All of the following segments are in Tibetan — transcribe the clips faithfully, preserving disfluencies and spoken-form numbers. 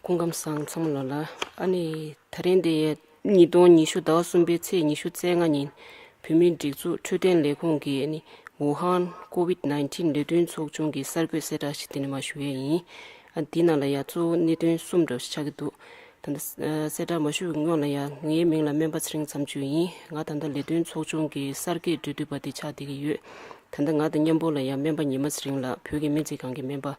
སྐུ་ཁམས་བཟང་ཚང་མ་ལོ་ལ། ཨ་ནི་ད་རིང་འདི་ཡས་ཉིས་སྟོང་ཉི་ཤུ་ཟླ་བ་གསུམ་པའི་ཚེས་ཉི་ཤུ་རྩ་ལྔ་ཉིན་བོད་མིའི་སྒྲིག་འཛུགས་འཕྲོད་བསྟེན་ལས་ཁུངས་ཀྱིས་ཨ་ནི་ཝུ་ཧན་ཀོ་ཝིད་ནའིན་ཊིན་ལས་དོན་ཚོགས་ཆུང་གི་གསར་འགོད་གསལ་བསྒྲགས་ཤིག་འདི་ནས་མར་ཞུ་ཡས་ཡིན། ཨ་འདི་ནང་ལ་ཡ་གཙོ་བོ་གནད་དོན་གསུམ་འདྲ་བོ་ཞིག་ཆགས་ཀྱི་འདུག་ད་ལྟ་གསལ་བསྒྲགས་མ་ཞུ་བའི་སྔོན་ལ་ཡ་ངའི་མིང་ལ་སྨན་པ་ཚེ་རིང་མཚམས་གཅོད་ཡིན། ང་ད་ལྟ་ལས་དོན་ཚོགས་ཆུང་གི་གསར་འགོད་འབྲེལ་མཐུད་པ་དེ་ཆགས་བསྡད་ཀྱི་ཡོད། ད་ལྟ་ང་དང་མཉམ་པོ་ལ་ཡ་སྨན་པ་ཉི་མ་ཚེ་རིང་ལགས་བོད་ཀྱི་སྨན་རྩིས་ཁང་གི་སྨན་པ།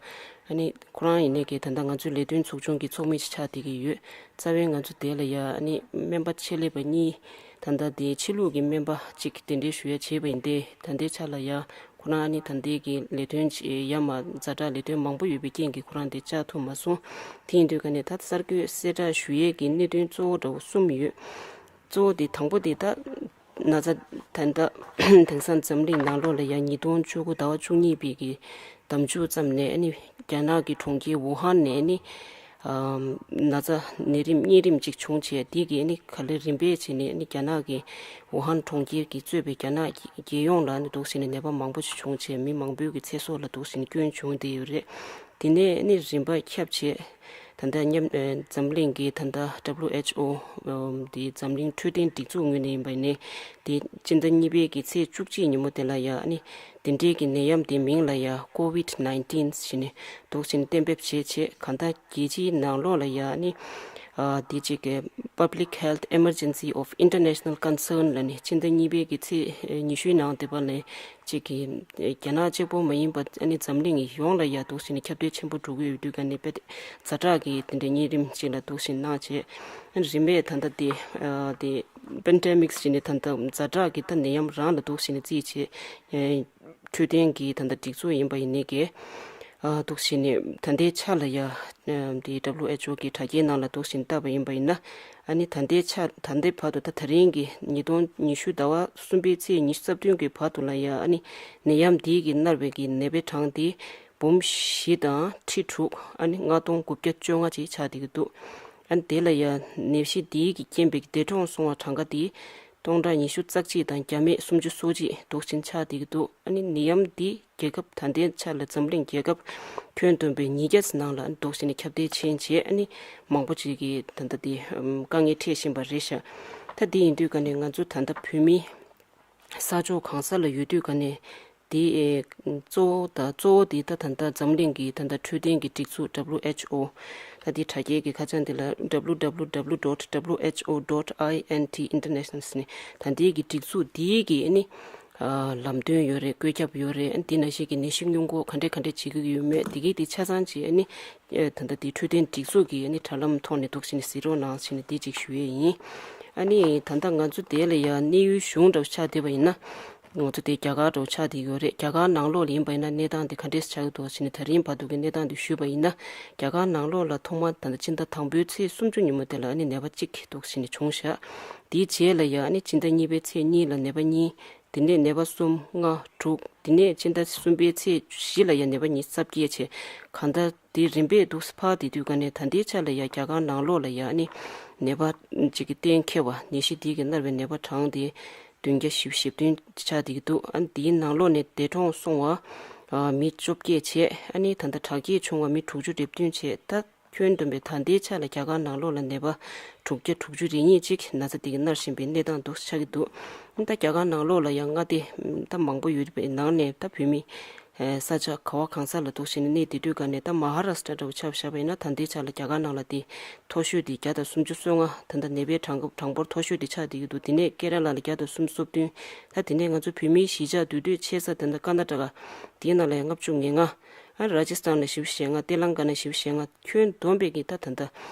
ཨ་ནི་ཁོ་རང་ཡིན་ནའི་གི་ད་ལྟ་ང་ཚོའི་ལས་དོན་ཚོགས་ཆུང་གི་ཚོགས་མི་ཞིག་ཆགས་བསྡད་ཀྱི་ཡོད། རྩ་བའི་ང་ཚོ་དེ་ལ་ཡ་ཨ་ནི་སྨན་པ་ཆེད་ལས་པ་གཉིས། ད་ལྟ་དེ་ཕྱི་ལུགས་ཀྱི་སྨན་པ་གཅིག་གདན་འདྲེན་ཞུ་ཡ་བྱས་པ་ཡིན་ཏེ། ད་ལྟའི་ཆ་ལ་ཡ་ཁོ་རང་ཨ་ནི་ད་ལྟའི་གི་ལས་དོན་ཆེ་ཡ་མ་ཛ་དྲག་ལས་དོན་མང་པོ་ཡོད་པའི་རྐྱེན་གྱིས་ཁོ་རང་དེ་བཅར་ཐུབ་མ་སོང་། དེ་ཡིན་དུས་ཀ་ནས་ད་གསར་འགོད་གསལ་བསྒྲགས་ཞུ་ཡས་ཀྱི་གནད་དོན་གཙོ་བོ་འདྲ་བོ་གསུམ་ཡོད། གཙོ་བོ་དེ་དང་པོ་དེ་ད་ན་ཚ་ད་ལྟ་དེང་སང་འཛམ་གླིང་ནང་ལོགས་ལ་ཡ་ཉིས་སྟོང་བཅུ་དགུ་ཟླ་བ་བཅུ་གཉིས་པའི་གི་ཟླ་མཇུག་ཙམ་ནས་ཨ་ནི་རྒྱ་ནག་གི་གྲོང་ཁྱེར་ཝུ་ཧན་ནས་ཨ་ནི་ཨམ་ན་ཚ་ནད་རིམས་གཉན་རིམས་ཅིག་བྱུང་བྱས། དེ་གི་ཨ་ནི་ག་ལེར་རིམ་པས་བྱས་ནས་ཨ་ནི་རྒྱ་ནག་གི་ཝུ་ཧན་གྲོང་ཁྱེར་གྱིས་གཙོས་པའི་རྒྱ་ནག་རྒྱལ་ཡོངས་ལ་ཨ་ནི་འདུག་སེ་ནས་ནད་པ་མང་པོ་ཞིག་བྱུང་བྱས། མི་མང་པོའི་གི་ཚེ་སྲོག་ལ་འདུག་སེ་ནས་སྐྱོན་བྱུང་བསྡད་ཡོད་རེད། དེ་ནས་ཨ་ནི་རིམ་པ་ཁྱབ་བྱས། ད་ལྟ་མཉམ་ཨ་འཛམ་གླིང་གི་ད་ལྟ་W H O ཨམ་དེ་འཛམ་གླིང་འཕྲོད་བསྟེན་སྒྲིག་འཛུགས་ངོས་ནས་ཡིན་པ་ཡིན་ནའི། དེ་སྤྱི་ཟླ་གཉིས་པའི་གི་ཚེས་བཅུ་གཅིག་ཉིན་མོ་དེ་ལ་ཡ་ཨ་ནི་དེ་འདྲའི་གི་ནད་ཡམས་དེ་མིང་ལ་ཡ་ཀོ་ཝིད་ནའིན་ཊིན་ཞེས་ནས་འདུག་སེ་ནས་གཏན་འབེབས་བྱས་བྱས། གང་ལྟར་རྒྱལ་སྤྱིའི་ནང་ལོགས་ལ་ཡ་ཨ་ནི་ཨ་དེ་གཅིག་གི་Public Health Emergency of International Concern ལབ་ནས་སྤྱི་ཟླ་གཉིས་པའི་གི་ཚེས་ཨ་ཉི་ཤུའི་ནང་དེ་བ་ལ་གཅིག་གི་རྒྱ་ནག་གཅིག་པོ་མ་ཡིན་པ་ཨ་ནི་འཛམ་གླིང་ཡོངས་ལ་ཡ་འདུག་སེ་ནས་ཁྱབ་གདལ་ཆེན་པོ་འགྲོ་གི་ཡོད་དུས་ཀ་ནས་དཔེ་ཛ་དྲག་གི་དེ་འདྲའི་གཉན་རིམས་ཅིག་ལ་འདུག་སེ་གནང་བྱས། ཨ་ནི་རིམ་པས་ད་ལྟ་དེ་ཨ་དེ་པེན་ཌེ་མིག་ཞེས་ནས་ད་ལྟ་ཛ་དྲག་གི་ད་ནད་ཡམས་རང་ལ་འདུག་སེ་ནས་བརྩིས་བྱས། ཨ་འཕྲོད་བསྟེན་གྱི་ད་ལྟ་སྒྲིག་འཛུགས་ཡིན་པ་ཡིན་ནའི་གི་ཨ་འདུག་སེ་ནས་ད་ལྟའི་ཆ་ལ་ཡ་ཨ་དེ་W H O གི་དྲ་རྒྱའི་ནང་ལ་འདུག་སེ་བལྟས་པ་ཡིན་པ་ཡིན་ན། ཨ་ནི་ད་ལྟའི་ཆ་ད་ལྟའི་བར་དུ་ད་ད་རིང་གི་ཉིས་སྟོང་ཉི་ཤུ་ཟླ་བ་གསུམ་པའི་ཚེས་ཉི་ཤུ་རྩ་བདུན་གྱི་བར་དུ་ལ་ཡ་ཨ་ནི་ནད་ཡམས་འདི་གིས་མནར་བའི་གི་ནད་པའི་གྲངས་དེ་འབུམ་བཞི་དང་ཁྲི་དྲུག་ཨ་ནི་ལྔ་སྟོང་དགུ་བརྒྱ་བཅོ་ལྔ་ཅིག་ཆགས་བསྡད་ཀྱི་འདུག་ཨ་ནི་དེ་ལ་ཡ་ནད་གཞི་འདིའི་གི་རྐྱེན་པས་འདས་གྲོངས་སོང་བ་གྲངས་ཀ་དེ་སྟོང་ཕྲག་ཉི་ཤུ་རྩ་གཅིག་དང་བརྒྱ་མེད་སུམ་ཅུ་སོ་གཅིག་འདུག་སེ་ཆགས་བསྡད་ཀྱི་འདུག་ཨ་ནི་ནད་ཡམས་འདི་རྒྱལ་ཁབ་ད་ལྟའི་ཆ་ལ་འཛམ་གླིང་རྒྱལ་ཁབ་ཁྱོན་བསྡོམས་པའི་ཉིས་བརྒྱ་ཙམ་ནང་ལ་འདུག་སེ་ནས་ཁྱབ་གདལ་ཕྱིན་བྱས། ཨ་ནི་མང་པོ་ཅིག་གིས་ད་ལྟ་འདི་ཨམ་དཀའ་ངལ་འཕྲད་བཞིན་པ་རེད་ཤག་ད་འདི་ཡིན་དུས་ཀ་ནས་ང་ཚོ་ད་ལྟ་བོད་མི་ས་ཕྱོགས་གང་ས་ལ་ཡོད་དུས་ཀ་ནས་འདི་ཨེ་གཙོ་བོ་ད་གཙོ་བོ་འདི་ད་ད་ལྟ་འཛམ་གླིང་གི་ད་ལྟ་འཕྲོད་བསྟེན་གྱི་སྒྲིག་འཛུགས་W H O ད་འདི་དྲ་རྒྱའི་གི་ཁ་བྱང་འདི་ལ་W W W dot W H O dot I N T international ཟེར་ནས་ད་འདིའི་གི་སྒྲིག་འཛུགས་འདིའི་གི་ཨ་ནི། ཨ་ལམ་སྟོན་ཡོད་རེད། བཀོད་ཁྱབ་ཡོད་རེད། ཨ་ནི་དེ་ནང་བཞིན་གྱི་ནད་གཞི་སྔོན་འགོག་ག་འདྲས་ག་འདྲས་བྱེད་ཀྱི་ཡོད་མེད་དེ་གའི་དེ་ཆ་ཚང་ཅིག་ཨ་ནི་ཨ་ད་ལྟ་དེ་འཕྲོད་བསྟེན་སྒྲིག་འཛུགས་ཀྱིས་ཨ་ནི་དྲ་ལམ་ཐོག་ནས་འདུག་སེ་ནས་གཟིགས་རོགས་གནང་ཞེས་ནས་དེ་ཅིག་ཞུ་ཡས་ཡིན། ཨ་ནི་ད་ལྟ་ང་ཚོ་དེ་ལ་ཡ་གནས་ཡུལ་གཞུང་འདྲ་བོ་ཆགས་བསྡད་པ་ཡིན་ན། ང་ཚོ་དེ་རྒྱ་གར་འདྲ་བོ་ཆགས་བསྡད་ཡོད་རེད། རྒྱ་གར་ནང་ལོགས་ལ་ཡིན་པ་ཡིན་ན་གནས་སྟངས་དེ་ག་འདྲས་ཆགས་ཀྱི་འདུག་ཞེས་ནས་ད་རིང་བར་དུ་གི་གནས་སྟངས་དེ་ཞུས་པ་ཡིན་ན། རྒྱ་གར་ནང་ལོགས་ལ་ཐོག་མར་ད་ལྟ་སྤྱི་ཟླ་དང་པོའི་ཚེས་སུམ་ཅུ་ཉིན་མོ་དེ་ལ་ཨ་ནི་ནད་པ་གཅིག་འདུག་སེ་ནས་བྱུང་ཤག་དེའི་རྗེས་ལ་ཡ་ཨ་ནི་སྤྱི་ཟླ་གཉིས་པའི་ཚེས་གཉིས་ལ་ནད་པ་གཉིས། དེ་ནས་ནད་པ་གསུམ། ལྔ། དྲུག་དེ་ནས་སྤྱི་ཟླ་གསུམ་པའི་ཚེས་བཞི་ལ་ཡང་ནད་པ་ཉི་ཤུ་རྩ་བརྒྱད་བྱས། གང་ལྟར་དེ་རིམ་པས་འདུག་སེ་འཕར་བསྡད་དུས་ཀ་ནས་ད་ལྟའི་ཆ་ལ་ཡང་རྒྱ་གར་ནང་ལོགས་ལ་ཡང་ནི་ནད་པ་གཅིག་གི་གཏན་འཁེལ་བ་ནད་གཞི་དེ་གིས་མནར་བའི་ནད་པ་གྲངས་དེ་བདུན་བརྒྱ་བཞི་བཅུ་ཞེ་བདུན་ཆགས་བསྡད་ཀྱི་འདུག་ཨ་ནི་དེའི་ནང་ལོགས་ནས་འདས་གྲོངས་སོང་བ་མི་བཅོ་བརྒྱད་བྱས། ཨ་ནི་ད་ལྟ་དྲག་སྐྱེད་བྱུང་བ་མི་དྲུག་ཅུ་རེ་བདུན་བྱས། ད་ཁྱོན་བསྡོམས་པའི་ད་ལྟའི་ཆ་ལ་རྒྱ་གར་ནང་ལོགས་ལ་ནད་པ་དྲུག་བརྒྱ་དྲུག་ཅུ་རེ་གཉིས་ཅིག་ན་ཚ་དེ་གིས་མནར་བཞིན་པའི་གནས་སྟངས་འདུག་ཆགས་ཀྱི་འདུག་ད་རྒྱ་གར་ནང་ལོགས་ལ་ཡང་མངའ་སྡེ་ད་མང་པོ་ཡོད་པའི་ནང་ནས་ད་བོད་མི་ས་ཆ་ག་བ་གང་ས་ལ་འདུག་སེ་ནས་གནས་བསྡད་དུས་ཀ་ནས། ད་མ་ཧ་ར་སི་ཊ་འདྲ་བོ་ཆ་བཞག་པ་ཡིན་ན་ད་ལྟའི་ཆ་ལ་རྒྱ་གར་ནང་ལ་དེ་མཐོ་ཤོས་དེ་བརྒྱ་དང་སུམ་ཅུ་སོ་ལྔ། ད་ལྟ་ནད་པའི་གྲངས་ཀ་གྲངས་འབོར་མཐོ་ཤོས་དེ་ཆགས་བསྡད་ཀྱི་འདུག་དེ་ནས་ཀེ་ར་ལ་ལ་བརྒྱ་དང་སུམ་ཅུ་སོ་བདུན། ད་དེ་ནས་ང་ཚོ་བོད་མིའི་གཞིས་ཆགས་འདུས་སྡོད་ཆེ་ས་ད་ལྟ་ཀར་ནཱ་ཊ་ཀ་དེའི་ནང་ལ་ཡང་ལྔ་བཅུ་ང་ལྔ། ཨ་ར་ཇི་སི་ཐན་ལ་བཞི་བཅུ་ཞེ་ལྔ། ཏེ་ལང་ཀ་ན་བཞི་བཅུ་ཞེ་ལྔ། ཁྱོན་བསྡོམས་པའི་གི་ད་ད་ལྟ་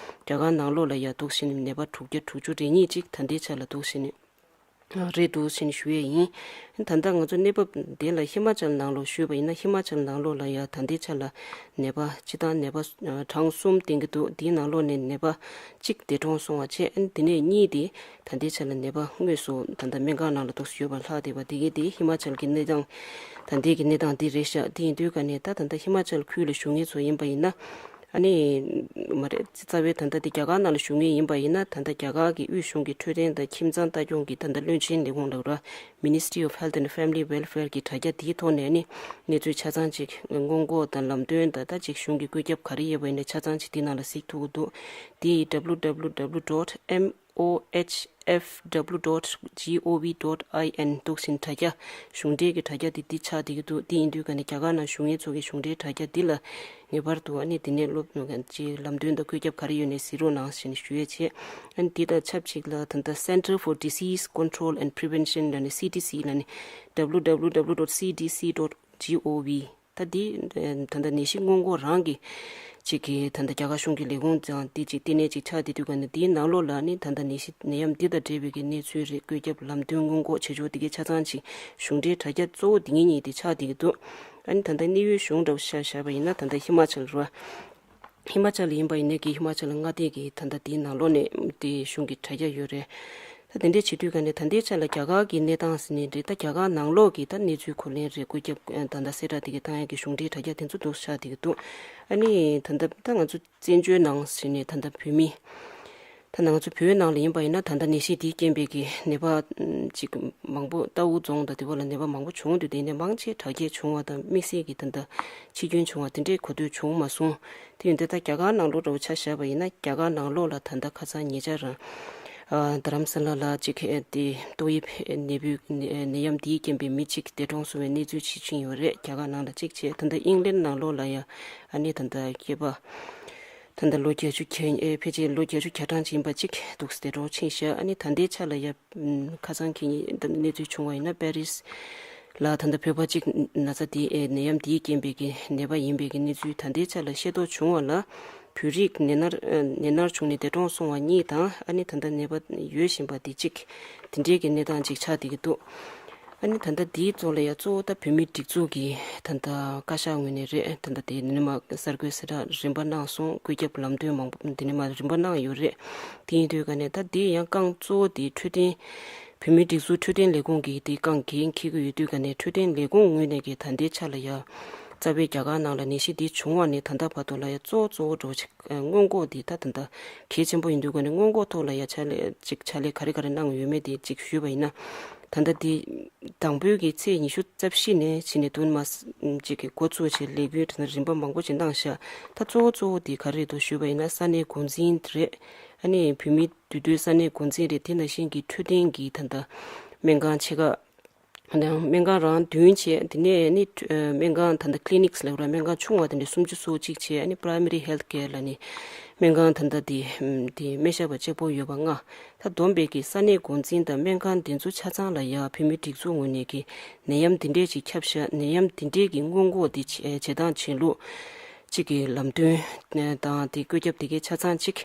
རྒྱ་གར་ནང་ལོགས་ལ་ཡ་འདུག་སེ་ནས་ནད་པ་དྲུག་བརྒྱ་དྲུག་ཅུ་རེ་གཉིས་ཅིག་ད་ལྟའི་ཆ་ལ་འདུག་སེ་ནས་རེད་འདུག་སེ་ནས་ཞུ་ཡས་ཡིན། ད་ལྟ་ང་ཚོ་གནས་བབ་དེ་ལ་ཧི་མ་ཅལ་ནང་ལོགས་ཞུས་པ་ཡིན་ན། ཧི་མ་ཅལ་ནང་ལོགས་ལ་ཡ་ད་ལྟའི་ཆ་ལ་ནད་པ་སྤྱི་བཏང་ནད་པ་གྲངས་གསུམ་ལྡན་གྱི་འདུག་དེའི་ནང་ལོགས་ནས་ནད་པ་གཅིག་འདས་གྲོངས་སོང་བ་བྱས། ཨ་ནི་དེ་ནས་གཉིས་དེ་ད་ལྟའི་ཆ་ལ་ནད་པ་དངོས་སུ་ད་ལྟ་སྨན་ཁང་ནང་ལ་འདུག་སེ་ཡོད་པ་ལྷག་བསྡད་པ་དེ་གའི་དེ་ཧི་མ་ཅལ་གྱི་གནས་སྟངས་ད་ལྟའི་གི་གནས་སྟངས་འདི་རེད་ཤག་དེ་ཡིན་དུས་ཀ་ནས་ད་ད་ལྟ་ཧི་མ་ཅལ་ཁུལ་ལ་བཞུགས་མཁན་ཚོ་ཡིན་པ་ཡིན་ན། ཨ་ནི་མ་རེད། རྩ་བའི་ད་ལྟ་དེ་རྒྱ་གར་ནང་ལ་བཞུགས་མཁན་ཡིན་པ་ཡིན་ན། ད་ལྟ་རྒྱ་གར་གྱི་དབུས་གཞུང་གི་འཕྲོད་བསྟེན་དང་ཁྱིམ་ཚང་ལྟ་སྐྱོང་གི་ད་ལྟ་བློན་ཆེན་ལས་ཁུངས་ལབ་ར། Ministry of Health and Family Welfare གི་དྲ་རྒྱ་དེའི་ཐོག་ནས་ནི་གནས་ཚུལ་ཆ་ཚང་ཅིག་སྔོན་འགོག་དང་ལམ་སྟོན་དང་། ད་ཅིག་གཞུང་གི་བཀོད་ཁྱབ་ག་རེ་ཡོད་པ་ཡིན་ན་ཆ་ཚང་ཅིག་དེའི་ནང་ལ་གཟིགས་ཐུབ་ཀྱི་འདུག་དེ་ཡི་W W W dot M O H F W dot gov dot in འདུག་ཟིན། དྲ་རྒྱ། གཞུང་འབྲེལ་གྱི་དྲ་རྒྱ་དེ་འདི་ཆགས་བསྡད་ཀྱི་འདུག་དེ་ཡིན་དུས་ཀ་ནས་རྒྱ་གར་ནང་བཞུགས་མཁན་ཚོ་གི་གཞུང་འབྲེལ་དྲ་རྒྱ་འདི་ལ་ངེས་པར་དུ་ཨ་ནི་དེ་ནས་སློབ་ཅིག་ལམ་སྟོན་དང་བཀོད་ཁྱབ་ག་རེ་ཡོད་ནས་གཟིགས་རོགས་གནང་ཞེས་ནས་ཞུ་ཡས་བྱས། ཨ་ནི་འདི་དང་ཆབས་ཅིག་ལ་ད་ལྟ་Center for Disease Control and Prevention ལབ་ནས་C D C ལབ་ནས W W W dot C D C dot gov ད་འདི་ད་ལྟ་ནད་གཞི་སྔོན་འགོག་རང་གི་ཅིག་གི་ད་ལྟ་རྒྱ་གར་གཞུང་གི་ལས་ཁུངས་ཀྱང་འདི་ཅིག་ལྟེ་གནས་ཅིག་ཆགས་བསྡད་དུས་ཀ་ནས་འདིའི་ནང་ལོགས་ལ་ནི་ད་ལྟ་ནད་གཞི་ནད་ཡམས་འདི་དང་འབྲེལ་བའི་གི་གནས་ཚུལ་རེད། བཀོད་ཁྱབ་ལམ་སྟོན་སྔོན་འགོག་བྱེད་ཕྱོགས་འདི་གའི་ཆ་ཚང་ཅིག་གཞུང་འབྲེལ་དྲ་རྒྱ་གཙོ་བོ་འདི་ངེད་གཉིས་དེ་ཆགས་བསྡད་ཀྱི་འདུག་ཨ་ནི་ད་ལྟ་གནས་ཡུལ་གཞུང་འདྲ་བོ་ཆ་བཞག་པ་ཡིན་ན་ད་ལྟ་ཧི་མ་ཅལ་རེད་བ། ཧི་མ་ཅལ་ཡིན་པ་ཡིན་ནའི་གི་ཧི་མ་ཅལ་མངའ་སྡེ་གི་ད་ལྟ་དེའི་ནང་ལོགས་ནས་དེ་གཞུང་གི་དྲ་རྒྱ་ཡོད་རེད། ད་དེ་འདྲས་བྱེད་དུས་ག་ནས་ད་ལྟའི་ཆ་ལ་རྒྱ་གར་གྱི་གནས་སྟངས་ཟེར་ནས་འདྲི། ད་རྒྱ་གར་ནང་ལོགས་ཀྱི་ད་གནས་ཚུལ་གོ་ལེན་རེད། བཀོད་ཁྱབ་ད་ལྟ་གསལ་བསྒྲགས་དེ་གའི་བཏང་ཡག་གི་གཞུང་འབྲེལ་དྲ་རྒྱ་དེ་ཚོ་འདུག་ཤག་དེ་གི་འདུག་ཨ་ནི་ད་ལྟ་ད་ང་ཚོ་བཙན་བྱོལ་ནང་ཟེར་ནས་ད་ལྟ་བོད་མི་ད་ང་ཚོ་བོད་ནང་ལ་ཡིན་པ་ཡིན་ན་ད་ལྟ་ནད་གཞི་དེའི་རྐྱེན་པས་ཀྱི་ནད་པ་ཅིག་མང་པོ་རྟའུ་རྫོང་དང་དེ་བ་ལ་ནད་པ་མང་པོ་བྱུང་འདུག་དེ་ནས་མང་ཆེ་དྲག་སྐྱེད་བྱུང་བ་དང་དམིགས་བསལ་གྱི་ད་ལྟ་འཆི་སྐྱོན་བྱུང་བ་དེ་འདྲས་གོ་ཐོས་བྱུང་མ་སོང་། དེ་ཡིན་དུས་ད་རྒྱ་གར་ནང་ལོགས་འདྲ་བོ་ཆ་བཞག་པ་ཡིན་ན་རྒྱ་གར་ནང་ལོགས་ལ་ད་ལྟ་ཁ་སང་ཉེ་ཆར་རང་རྡ་རམ་ས་ལ་ལ་ཅིག་དེ་ཏོག་དབྱིབས་ནད་འབུ་ནད་ཡམས་འདིའི་རྐྱེན་པས་མི་གཅིག་འདས་གྲོངས་སོང་བའི་གནས་ཚུལ་ཅིག་ཕྱིན་ཡོད་རེད། རྒྱ་གར་ནང་ལ་གཅིག་བྱས། ད་ལྟ་ཨིང་ལན་ནང་ལོགས་ལ་ཡང་ཨ་ནི་ད་ལྟ་སྐྱེས་པ་ད་ལྟ་ལོ་བརྒྱད་ཅུ་གྱ་ཨེ་ཕལ་ཆེར་ལོ་བརྒྱད་ཅུ་གྱ་གྲངས་ཅིག་ཡིན་པ་གཅིག་འདུག་སེ་འདས་གྲོངས་ཕྱིན་ཤག་ཨ་ནི་ད་ལྟའི་ཆ་ལ་ཡ་ཁ་སང་གི་གནས་ཚུལ་བྱུང་བ་ཡིན་ན་པེ་རིས་ལ་ད་ལྟ་བོད་པ་གཅིག་ན་ཚ་དེ་ཨེ་ནད་ཡམས་དེའི་རྐྱེན་པས་ཀྱི་ནད་པ་ཡིན་པའི་གི་གནས་ཚུལ་ད་ལྟའི་ཆ་ལ་ཤེས་རྟོགས་བྱུང་བ་ལ་བོད་རིགས་ནད་མནར་ནད་མནར་བྱུང་ནས་འདས་གྲོངས་སོང་བ་གཉིས་དང་། ཨ་ནི་ད་ལྟ་ནད་པ་ཡོད་བཞིན་པ་དེ་གཅིག་དེ་འདྲའི་གི་གནས་སྟངས་ཅིག་ཆགས་བསྡད་ཀྱི་འདུག་ཨ་ནི་ད་ལྟ་འདིའི་གཙོ་ལ་ཡ་གཙོ་བོ་ད་བོད་མིའི་སྒྲིག་འཛུགས་ཀྱི་ད་ལྟ་བཀའ་ཤག་ངོས་ནས་རེད། ད་ལྟ་དེ་ནི་མ་གསར་འགོད་གསལ་བསྒྲགས་རིམ་པ་གནང་སོང་། བཀོད་ཁྱབ་ལམ་སྟོན་མང་པོ་དེ་ནི་མ་རིམ་པ་གནང་ཡོད་རེད། དེ་ཡིན་དུས་ག་ནས་ད་འདི་ཡང་རྐང་གཙོ་བོ་དེ་འཕྲོད་བསྟེན་བོད་མིའི་སྒྲིག་འཛུགས་འཕྲོད་བསྟེན་ལས་ཁུངས་ཀྱིས་དེ་རྐང་འགན་འཁྱེར་གྱི་ཡོད་དུས་ག་ནས་འཕྲོད་བསྟེན་ལས་ཁུངས་ངོས་ནས་ཀྱི་ད་ལྟའི་ཆ་ལ་ཡ་རྩ་བའི་རྒྱ་གར་ནང་ལ་ནད་གཞི་འདི་བྱུང་བ་ནས་ད་ལྟ་བར་དུ་ལ་ཡ་གཙོ་གཙོ་བོ་འགྲོ་ཆེ་སྔོན་འགོག་འདི་ད་ད་ལྟ་གལ་ཆེན་པོ་ཡིན་དུས་ག་ནས་སྔོན་འགོག་ཐོག་ལ་ཡ་ཕྱག་ལས་ཅིག་ཕྱག་ལས་ག་རེ་ག་རེ་གནང་ཡོད་མེད་དེ་ཅིག་ཞུས་པ་ཡིན་ན། ད་ལྟ་འདི་དང་པོའི་གི་ཚེས་ཉི་ཤུ་རྩ་བཞི་ནས་ཕྱིན་ནས་དུ་མ་ཅིག་གི་འགོ་བཙུགས་བྱས་ལས་འགུལ་དེ་ཚོ་རིམ་པ་མང་པོ་ཅིག་གནང་ཤག་ད་གཙོ་བོ་གཙོ་བོ་འདི་ག་རེ་རེད་འདུག་ཞུས་པ་ཡིན་ན་ས་གནས་འགོ་འཛིན་རེད། ཨ་ནི་བོད་མི་འདུས་སྡོད་ས་གནས་འགོ་འཛིན་རེད། དེ་ནང་བཞིན་གྱི་འཕྲོད་བསྟེན་གྱི་ད་ལྟ་སྨན་ཁང་ཆེ་ཁག་ནང་སྨན་ཁང་རང་བདུན་བྱས། དེ་ནས་ནི་སྨན་ཁང་ད་ལྟ་clinics ལབ་ར་སྨན་ཁང་ཆུང་བ་དེ་འདྲ་སུམ་ཅུ་སོ་གཅིག་བྱས། ཨ་ནི་primary health care ལབ་ནི་སྨན་ཁང་ད་ལྟ་དེ་དེ་སྨན་ཞབས་པ་གཅིག་པོ་ཡོད་པ་ལྔ། ད་བསྡོམས་པས་ཀྱི་ས་གནས་འགོ་འཛིན་དང་སྨན་ཁང་འདི་ཚོ་ཆ་ཚང་ལ་ཡ་བོད་མིའི་སྒྲིག་འཛུགས་ངོས་ནས་ཀྱི་ནད་ཡམས་འདི་འདྲས་ཅིག་ཁྱབ་ཤག་ནད་ཡམས་འདི་འདྲས་ཀྱི་སྔོན་འགོག་འདི་བྱེད་བྱེད་སྟངས་བྱེད་ལུགས་གཅིག་གི་ལམ་སྟོན་དང་དེ་བཀོད་ཁྱབ་དེ་གའི་ཆ་ཚང་གཅིག་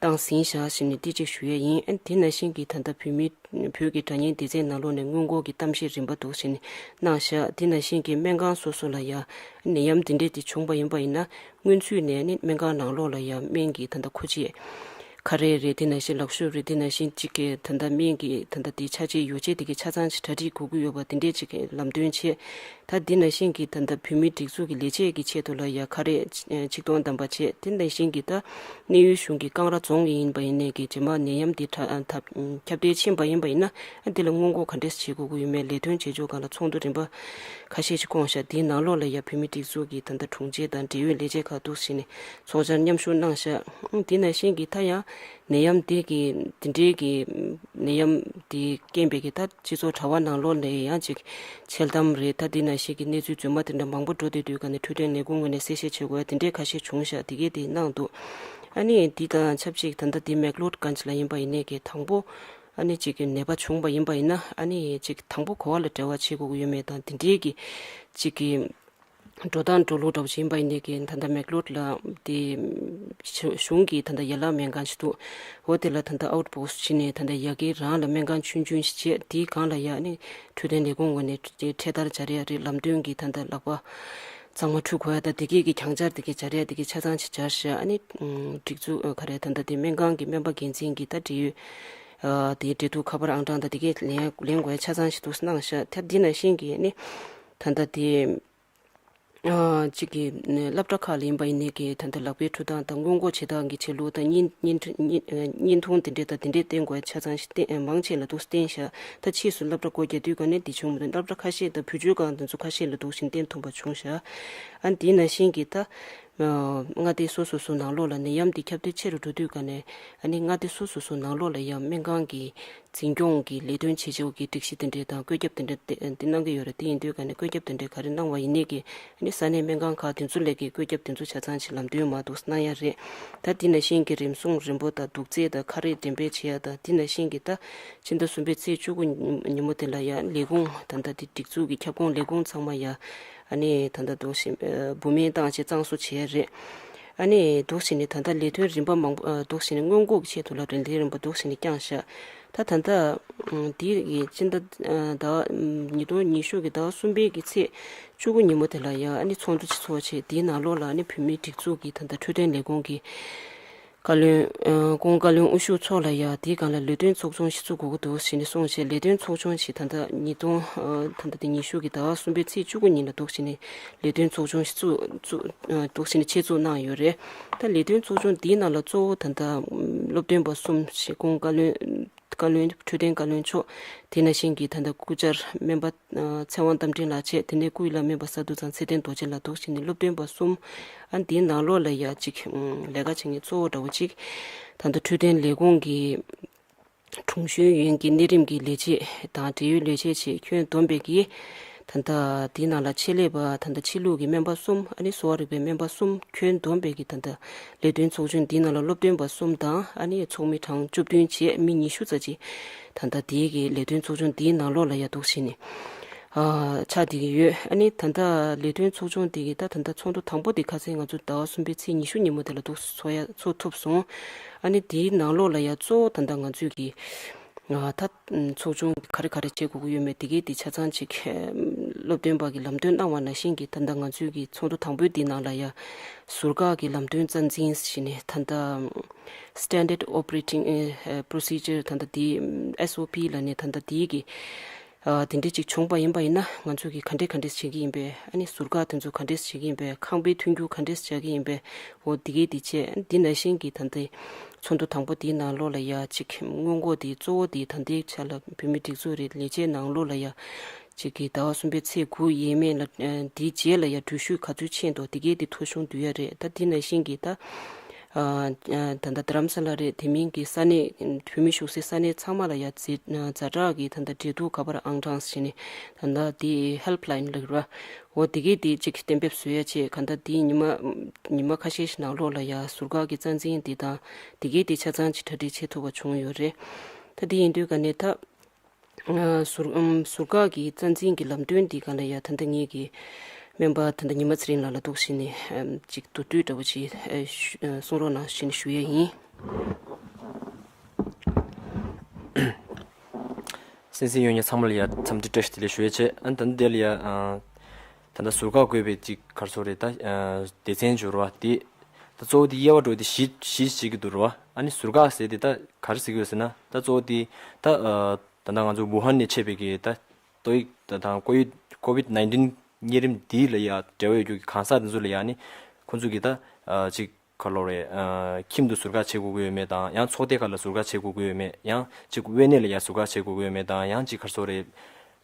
བཏང་ཟིན་བཞག་ཞེས་ནས་འདི་གཅིག་ཞུ་ཡས་ཡིན། ཨ་དེ་ནང་བཞིན་གྱི་ད་ལྟ་བོད་མི་བོད་ཀྱི་དྲ་བརྙན་སྡེ་ཚན་ནང་ལོགས་ནས་སྔོན་འགོག་གི་གཏམ་བཤད་རིམ་པ་འདུག་ཞེས་ནས་གནང་བཞག་དེ་ནང་བཞིན་གྱི་སྨན་ཁང་སོ་སོ་ལ་ཡ་ནད་ཡམས་འདི་འདྲས་དེ་བྱུང་པ་ཡིན་པ་ཡིན་ན། སྔོན་ཚུད་ནས་ནི་སྨན་ཁང་ནང་ལོགས་ལ་ཡང་སྨན་གྱི་ད་ལྟ་མཁོ་ཆས་ག་རེ་རེད། དེ་ནང་བཞིན་ལག་ཤུབས་རེད། དེ་ནང་བཞིན་གཅིག་གི་ད་ལྟ་སྨན་གྱི་ད་ལྟ་དེ་ཆ་ཆའི་ཡོ་བྱད་དེ་གའི་ཆ་ཚང་ཞིག་གྲ་སྒྲིག་དགོས་ཀྱི་ཡོད་པ་དེ་འདྲས་ཅིག་གི་ལམ་སྟོན་བྱས། ད་དེ་ནང་བཞིན་གྱི་ད་ལྟ་བོད་མིའི་སྒྲིག་འཛུགས་ཀྱི་ལས་བྱེད་ཀྱི་ཆེད་དུ་ལ་ཡང་ག་རེ་ཆིག་སྟོང་བདམས་པ་བྱས། དེ་ནང་བཞིན་གྱི་ད་གནས་ཡུལ་གཞུང་གི་ཀང་ར་རྫོང་གི་ཡིན་པ་ཡིན་ནའི་གི་རྗེས་མ་ནད་ཡམས་འདི་ཁྱབ་གདལ་ཕྱིན་པ་ཡིན་པ་ཡིན་ན། ཨ་འདི་ལ་སྔོན་འགོག་ག་འདྲས་བྱེད་དགོས་ཀྱི་ཡོད་མེད་ལས་དོན་བྱེད་ཕྱོགས་སྒང་ལ་ཚོགས་འདུ་རིམ་པ་ཁ་ཤས་ཤིག་བསྐོངས་ཤག་དེའི་ནང་ལོགས་ལ་ཡ་བོད་མིའི་སྒྲིག་འཛུགས་ཀྱི་ད་ལྟ་དྲུང་ཆེ་དང་འབྲེལ་ཡོད་ལས་བྱེད་ཁག་འདུག་ཟེར་ནས་ཚོགས་བཅར་མཉམ་ཞུགས་གནང་ཤག་ཨ་དེ་ནང་བཞིན་གྱི་ད་ཡང་ནད་ཡམས་དེ་གི་དེ་འདྲའི་གི་ནད་ཡམས་དེ་རྐྱེན་པས་གི་ད་སྤྱི་ཚོགས་དྲ་བ་ནང་ལོགས་ལ་ཡང་ཅིག་འཆལ་གཏམ་རེད། ད་དེ་ནང་བཞིན་གྱི་གནས་ཚུལ་རྫུན་མ་དེ་འདྲ་མང་པོ་འགྲོ་བསྡད་དུས་ག་ནས་འཕྲོད་བསྟེན་ལས་ཁུངས་ངོས་ནས་གསལ་བཤད་བྱེད་དགོས་ཡ་དེ་འདྲའི་ཁ་ཤས་བྱུང་ཤག་དེ་གས་དེ་གནང་འདུག་ཨ་ནི་འདི་དང་ཆབས་ཅིག་ད་ལྟ་འདི་མེག་ལོར་གྷན་ཇི་ལ་ཡིན་པ་ཡིན་ནའི་གི་དང་པོ། ཨ་ནི་གཅིག་གི་ནད་པ་བྱུང་བ་ཡིན་པ་ཡིན་ན། ཨ་ནི་གཅིག་དང་པོ་ག་བ་ལ་འབྲེལ་བ་བྱེད་དགོས་ཀྱི་ཡོད་མེད་དང་དེ་འདྲའི་གི་གཅིག་གི་འགྲོ་སྟངས་འགྲོ་ལུགས་འདྲ་བོ་ཅིག་ཡིན་པ་ཡིན་ནའི་གི་ད་ལྟ་མེག་ལོར་ལ་དེ་གཞུང་གི་ད་ལྟ་ཡན་ལག་སྨན་ཁང་ཞིག་འདུག་འོ་དེ་ལ་ད་ལྟ་ཨའུཊ་པོ་སི་ཊི་བྱས་ནས་ད་ལྟ་ཡ་གི་རང་ལ་སྨན་ཁང་ཆུང་ཆུང་ཞིག་བྱས། དེའི་སྒང་ལ་ཡ་ཨ་ནི་འཕྲོད་བསྟེན་ལས་ཁུངས་ངོས་ནས་འཕྲེད་དར་སྦྱར་ཡ་རེད། ལམ་སྟོན་གྱི་ད་ལྟ་ལག་པ་གཙང་མ་འཁྲུད་དགོས་ཡ་ད་དེ་གས་ཀྱི་གྱང་སྦྱར་དེ་གས་སྦྱར་ཡ་དེ་གས་ཆ་ཚང་ཞིག་སྦྱར་ཤག་ཨ་ནི་སྒྲིག་འཛུགས་ག་རེ་ད་ལྟ་དེ་སྨན་ཁང་གི་སྨན་པ་འགན་འཛིན་གྱི་ད་འབྲེལ་ཡོད། ཨ་དེའི་འབྲེལ་གཏུག་ཁ་པར་ཨང་གྲངས་དང་དེ་གས་ལེན་ལེན་དགོས་ཡ་ཆ་ཚང་ཞིག་འདུག་གནང་ཤག་ད་འདི་ནང་བཞིན་གྱི་ནི་ད་ལྟ་དེ་ ཨ་གཅིག་གི་ནས་སློབ་གྲྭ་ཁག་ལ་ཡིན་པ་ཡིན་ནའི་གི་ད་ལྟ་ལག་པའི་འཕྲུལ་ཐང་དང་སྔོན་འགོག་བྱེད་སྟངས་ཀྱི་ཆེད་ལུགས་དང་བརྙན་བརྙན་བརྙན་ཨ་བརྙན་ཐུང་དེ་འདྲས་དང་དེ་འདྲས་བསྟན་དགོས་ཆ་ཚང་ཞིག་བསྟན་མང་ཆེ་ལ་འདུག་བསྟན་བཞག་ད་ཕྱིས་སུ་སློབ་གྲྭ་སྒོ་རྒྱག་དུས་ག་ནས་འདི་བྱུང་མི་འདུག་སློབ་གྲྭ་ཁ་ཤས་དང་བུ་བཅོལ་ཁང་དེ་ཚོ་ཁ་ཤས་ལ་འདུག་བཞིན་བསྟན་ཐུབ་པ་བྱུང་བཞག་ཨ་འདི་ནང་བཞིན་གྱི་ད་མངའ་སྡེ་སོ་སོ་སོ་ནང་ལོགས་ལ་ནད་ཡམས་འདི་ཁྱབ་གདལ་ཆེ་རུ་འགྲོ་དུས་ག་ནས་ཨ་ནི་མངའ་སྡེ་སོ་སོ་སོ་ནང་ལོགས་ལ་ཡང་སྨན་ཁང་གི་འཛིན་སྐྱོང་གི་ལས་དོན་བྱེད་ཕྱོགས་ཀྱི་སྒྲིག་གཞི་དེ་འདྲས་དང་བཀོད་ཁྱབ་དེ་འདྲས་དེ་དེ་གནང་གི་ཡོད་རེད། དེ་ཡིན་དུས་ག་ནས་བཀོད་ཁྱབ་དེ་འདྲས་ག་རེ་གནང་བ་ཡིན་ནའི་གི་ཨ་ནི་ས་གནས་སྨན་ཁང་ཁག་དེ་ཚོ་ལས་ཀའི་བཀོད་ཁྱབ་དེ་ཚོ་ཆ་ཚང་ཞིག་ལམ་སྟོན་མ་འདུག་གནང་ཡ་རེད། ད་དེ་ནང་བཞིན་གྱི་རིམས་སྲུང་རིམ་པ་དང་དུག་རྫས་དང་ཁ་རས་འགྲེམས་སྤེལ་བྱེད་ཡ་དང་དེ་ནང་བཞིན་གྱི་ད་ཕྱི་ཟླ་གསུམ་པའི་ཚེས་བཅུ་དགུ་ཉིན་ཉིན་མོ་དེ་ལ་ཡ་ལས་ཁུངས་ད་ལྟ་དེ་སྒྲིག་འཛུགས་ཀྱི་ཁྱབ་ཁོངས་ལས་ཁུངས་ཚང་མ་ཡ་ཨ་ནི་ད་ལྟ་འདུག་བཞིན་འབུ་སྨན་བཏང་བྱས་གཙང་བཟོ་བྱེད་ཡ་རེད། ཨ་ནི་འདུག་བྱས་ནས་ད་ལྟ་ལས་དོན་རིམ་པ་མང་པོ་འདུག་བྱས་ནས་སྔོན་འགོག་གི་ཆེད་དུ་ལ་ལས་དོན་རིམ་པ་འདུག་བྱས་ནས་བསྐྱངས་ཤག་ད་ད་ལྟ་འདི་ཡི་སྤྱི་ཟླ་ཟླ་བ་ཉིས་སྟོང་ཉི་ཤུ་གི་ཟླ་བ་གསུམ་པའི་གི་ཚེས་བཅུ་དགུ་ཉིན་མོ་དེ་ལ་ཡ་ཨ་ནི་ཚོགས་འདུ་ཅིག་ཚོགས་བྱས་དེའི་ནང་ལོགས་ལ་ཨ་ནི་བོད་མིའི་སྒྲིག་འཛུགས་ཀྱི་ད་ལྟ་འཕྲོད་བསྟེན་ལས་ཁུངས་ཀྱི་བཀའ་བློན་ཨ་ཀུན་བཀའ་བློན་དབུ་བཞུགས་མཆོག་ལ་ཡ་དེའི་སྒང་ལ་ལས་དོན་ཚོགས་ཆུང་ཞིག་བཙུགས་དགོས་ཀྱི་འདུག་ཟེར་ནས་གསུངས་བྱས། ལས་དོན་ཚོགས་ཆུང་ཞིག་ད་ལྟ་ཉིས་སྟོང་ཨ་ད་ལྟ་དེ་ཉི་ཤུ་གི་ཟླ་བ་གསུམ་པའི་ཚེས་བཅུ་དགུ་ཉིན་ལ་འདུག་བྱས་ནས་ལས་དོན་ཚོགས་ཆུང་ཞིག་བཙུགས་བཙུགས་ཨ་འདུག་བྱས་ནས་ཆེད་བཙུགས་གནང་ཡོད་རེད། ད་ལས་དོན་ཚོགས་ཆུང་འདིའི་ནང་ལ་གཙོ་བོ་ད་ལྟ་སློབ་སྟོན་པ་གསུམ་ཞིག་ཀུན་བཀའ་བློན་བཀའ་བློན་འཕྲོད་བསྟེན་བཀའ་བློན་མཆོག་དེ་ནང་བཞིན་གྱི་ད་ལྟ་སྐུ་བཅར་སྨན་པ་ཚེ་དབང་རྟ་མགྲིན་ལགས་བྱས། དེ་ནས་སྐུ་ཡི་བླ་སྨན་པ་ས་འདུ་ཚང་ཚེ་བརྟན་རྡོ་རྗེ་ལགས་འདུག་བྱས་ནས་སློབ་སྟོན་པ་གསུམ། ཨ་འདིའི་ནང་ལོགས་ལ་ཡ་གཅིག་ལས་ཀ་བྱེད་མཁན་གཙོ་བོ་འདྲ་བོ་གཅིག་ད་ལྟ་འཕྲོད་བསྟེན་ལས་ཁུངས་ཀྱི་དྲུང་གཞོན་ཡོན་གྱི་གནས་རིམ་གྱི་ལས་བྱེད་དང་འབྲེལ་ཡོད་ལས་བྱེད་བྱས། ཁྱོན་བསྡོམས་པས་ཀྱི་ད་ལྟ་འདིའི་ནང་ལ་ཆེད་ལས་པ་ད་ལྟ་ཕྱི་ལུགས་ཀྱི་སྨན་པ་གསུམ། ཨ་ནི་གསོ་བ་རིག་པའི་སྨན་པ་གསུམ། ཁྱོན་བསྡོམས་པས་ཀྱི་ད་ལྟ་ལས་དོན་ཚོགས་ཆུང་འདིའི་ནང་ལ་སློབ་སྟོན་པ་གསུམ་དང་ཨ་ནི་ཚོགས་མི་གྲངས་བཅུ་བདུན་བཅས་མི་ཉི་ཤུ་ཙམ་ཅིག་ད་ལྟ་དེའི་གི་ལས་དོན་ཚོགས་ཆུང་འདིའི་ནང་ལོགས་ལ་ཡ་འདུག་བྱས་ནས་ཨ་ཆགས་བསྡད་ཀྱི་ཡོད། ཨ་ནི་ད་ལྟ་ལས་དོན་ཚོགས་ཆུང་དེ་གི་ད་ད་ལྟ་ཚོགས་འདུ་དང་པོ་དེ་ཁ་སང་ང་ཚོ་ཟླ་བ་གསུམ་པའི་ཚེས་ཉི་ཤུ་ཉིན་མོ་དེ་ལ་འདུག་ཚོགས་ཡ་ཚོགས་ཐུབ་སོང་། ཨ་ནི་དེའི་ནང་ལོགས་ལ་ཡ་གཙོ་བོ་ད་ལྟ་ང་ཚོས་ཀྱི་ཨ་ད་ཚོགས་ཆུང་ག་རེ་ག་རེ་བྱེད་དགོས་ཀྱི་ཡོད་མེད་དེ་གའི་དེ་ཆ་ཚང་ཅིག་སློབ་སྟོན་པ་གི་ལམ་སྟོན་གནང་བ་ནང་བཞིན་གྱི་ད་ལྟ་ང་ཚོས་ཀྱི་ཚོགས་འདུ་དང་པོའི་དེའི་ནང་ལ་ཡ་ཟུར་བཀག་གི་ལམ་སྟོན་རྩ་འཛིན་ཞེས་ནས་ད་ལྟ་Standard Operating Procedure ད་ལྟ་དེ་S O P ལ་ནས་ད་ལྟ་དེའི་གི་ཨ་དེ་འདྲས་ཅིག་བྱུང་པ་ཡིན་པ་ཡིན་ན་ང་ཚོ་གིས་ག་འདྲས་ག་འདྲས་བྱེད་ཀྱི་ཡིན་པས། ཨ་ནི་ཟུར་བཀག་དེ་ཚོ་ག་འདྲས་བྱེད་ཀྱི་ཡིན་པས། ཁང་པའི་ཐོན་རྒྱུ་ག་འདྲས་བྱ་གི་ཡིན་པས། འོ་དེ་གས་དེ་བྱས། འདི་ནང་བཞིན་གྱི་ད་ལྟའི་ཚོགས་འདུ་དང་པོ་དེའི་ནང་ལོགས་ལ་ཡ་ཅིག་སྔོན་འགོག་དེ་གཙོ་བོ་དེ་ད་ལྟའི་ཆ་ལ་བོད་མི་སྒྲིག་འཛུགས་རེད་ལས་བྱེད་ནང་ལོགས་ལ་ཡ་ཅིག་གི་ཟླ་བ་གསུམ་པའི་ཚེས་དགུ་ཡས་མས་ལ་ཨ་དེའི་རྗེས་ལ་ཡ་འགྲུལ་བཞུད་ག་ཚོད་ཕྱིན་འདུག་དེ་གས་དེ་ཐོ་གཞུང་བསྡུ་ཡ་རེད། ད་འདི་ནང་བཞིན་གྱི་ད། ཨ་ཨ་ད་ལྟ་རྡ་རམ་ས་ལ་རེད། དེ་མིན་གྱི་ས་གནས་བོད་མི་བཞུགས་སའི་ས་གནས་ཚང་མ་ལ་ཡ་ཛ་ཛ་དྲག་གི་ད་ལྟ་འབྲེལ་གཏུག་ག་པར་ཨང་གྲངས་ཟེར་ནས་ད་ལྟ་དེ་ཧེལ་པ་ལ་ཡིན་ལབ་ར། འོ་དེ་གས་དེ་གཅིག་གཏན་འབེབས་བཟོ་ཡ་ཆེད་ག་ད་དེ་ཉི་མ་ཉི་མ་ཁ་ཤས་ཤིག་ནང་ལོགས་ལ་ཡ་ཟུར་བཀག་གི་རྩ་འཛིན་དེ་དང་དེ་གས་དེ་ཆ་ཚང་གཅིག་གྲ་སྒྲིག་བྱེད་ཐུབ་པ་བྱུང་ཡོད་རེད། ད་དེ་ཡིན་དུས་ག་ནས་ད། ཨ་ཟུར་ཨམ་ཟུར་བཀག་གི་རྩ་འཛིན་གྱི་ལམ་སྟོན་འདི་སྒང་ལ་ཡ་ད་ལྟ་ངེད་ཀྱི་སྨན་པ་ད་ལྟ་ཉི་མ་ཚེ་རིང་ལགས་ལ་འདུག་བྱས་ནས་ཨམ་ཅིག་མདོར་བསྡུས་འདྲ་བོ་ཅིག་ཨ་ཞུ་ཨ་གསུང་རོགས་གནང་ཞེས་ནས་ཞུ་ཡས་ཡིན། གསན་གཟིགས་ཡོད་མཁན་ཚང་མ་ལ་ཡ་འཚམས་འདྲི་བཀྲ་ཤིས་བདེ་ལེགས་ཞུ་ཡས་བྱས། ཨ་ནི་ད་ལྟ་འདི་ལ་ཡ་ཨ་ད་ལྟ་ཟུར་བཀག་དགོས་པའི་ཅིག་ག་རེ་ཟེར་དགོས་རེད། ད་ཨ་སྡེ་ཚན་འབྱོར་བ་དེ་ད་གཙོ་བོ་དེ་དབྱེ་བ་འགྲོ་དེ་བཞི་བཞི་ཞིག་གི་འདུག་རེད་བ། ཨ་ནི་ཟུར་བཀག་ཟེར་དེ་ད་ག་རེ་ཟེར་གི་ཡོད་ཟེར་ན་ད་གཙོ་བོ་དེ་ད་ཨ། ད་ལྟ་ང་ཚོ་ཝུ་ཧན་ནས་མཆེད་པའི་གི་ད་ཏོག་དབྱིབས་ད་དང་ཀོ་ཝིད་ཀོ་ཝིད་ནའིན་ཊིན་གཉན་རིམས་འདི་ལ་ཡ་འབྲེལ་བ་ཡོད་རྒྱུ་གི་གང་ཟག་དེ་ཚོ་ལ་ཡ་ནི་ཁོང་ཚོ་གི་ད་ཨ་ཅིག་ག་ལབ་རེད། ཨ་ཁྱིམ་དུ་ཟུར་བཀག་བྱེད་དགོས་ཀྱི་ཡོད་མེད་དང་། ཡང་ཚོགས་སྡེ་ཁག་ལ་ཟུར་བཀག་བྱེད་དགོས་ཀྱི་ཡོད་མེད། ཡང་ཅིག་དབེན་གནས་ལ་ཡ་ཟུར་བཀག་བྱེད་དགོས་ཀྱི་ཡོད་མེད་དང་། ཡང་ཅིག་ག་རེ་ཟེར་དགོས་རེད།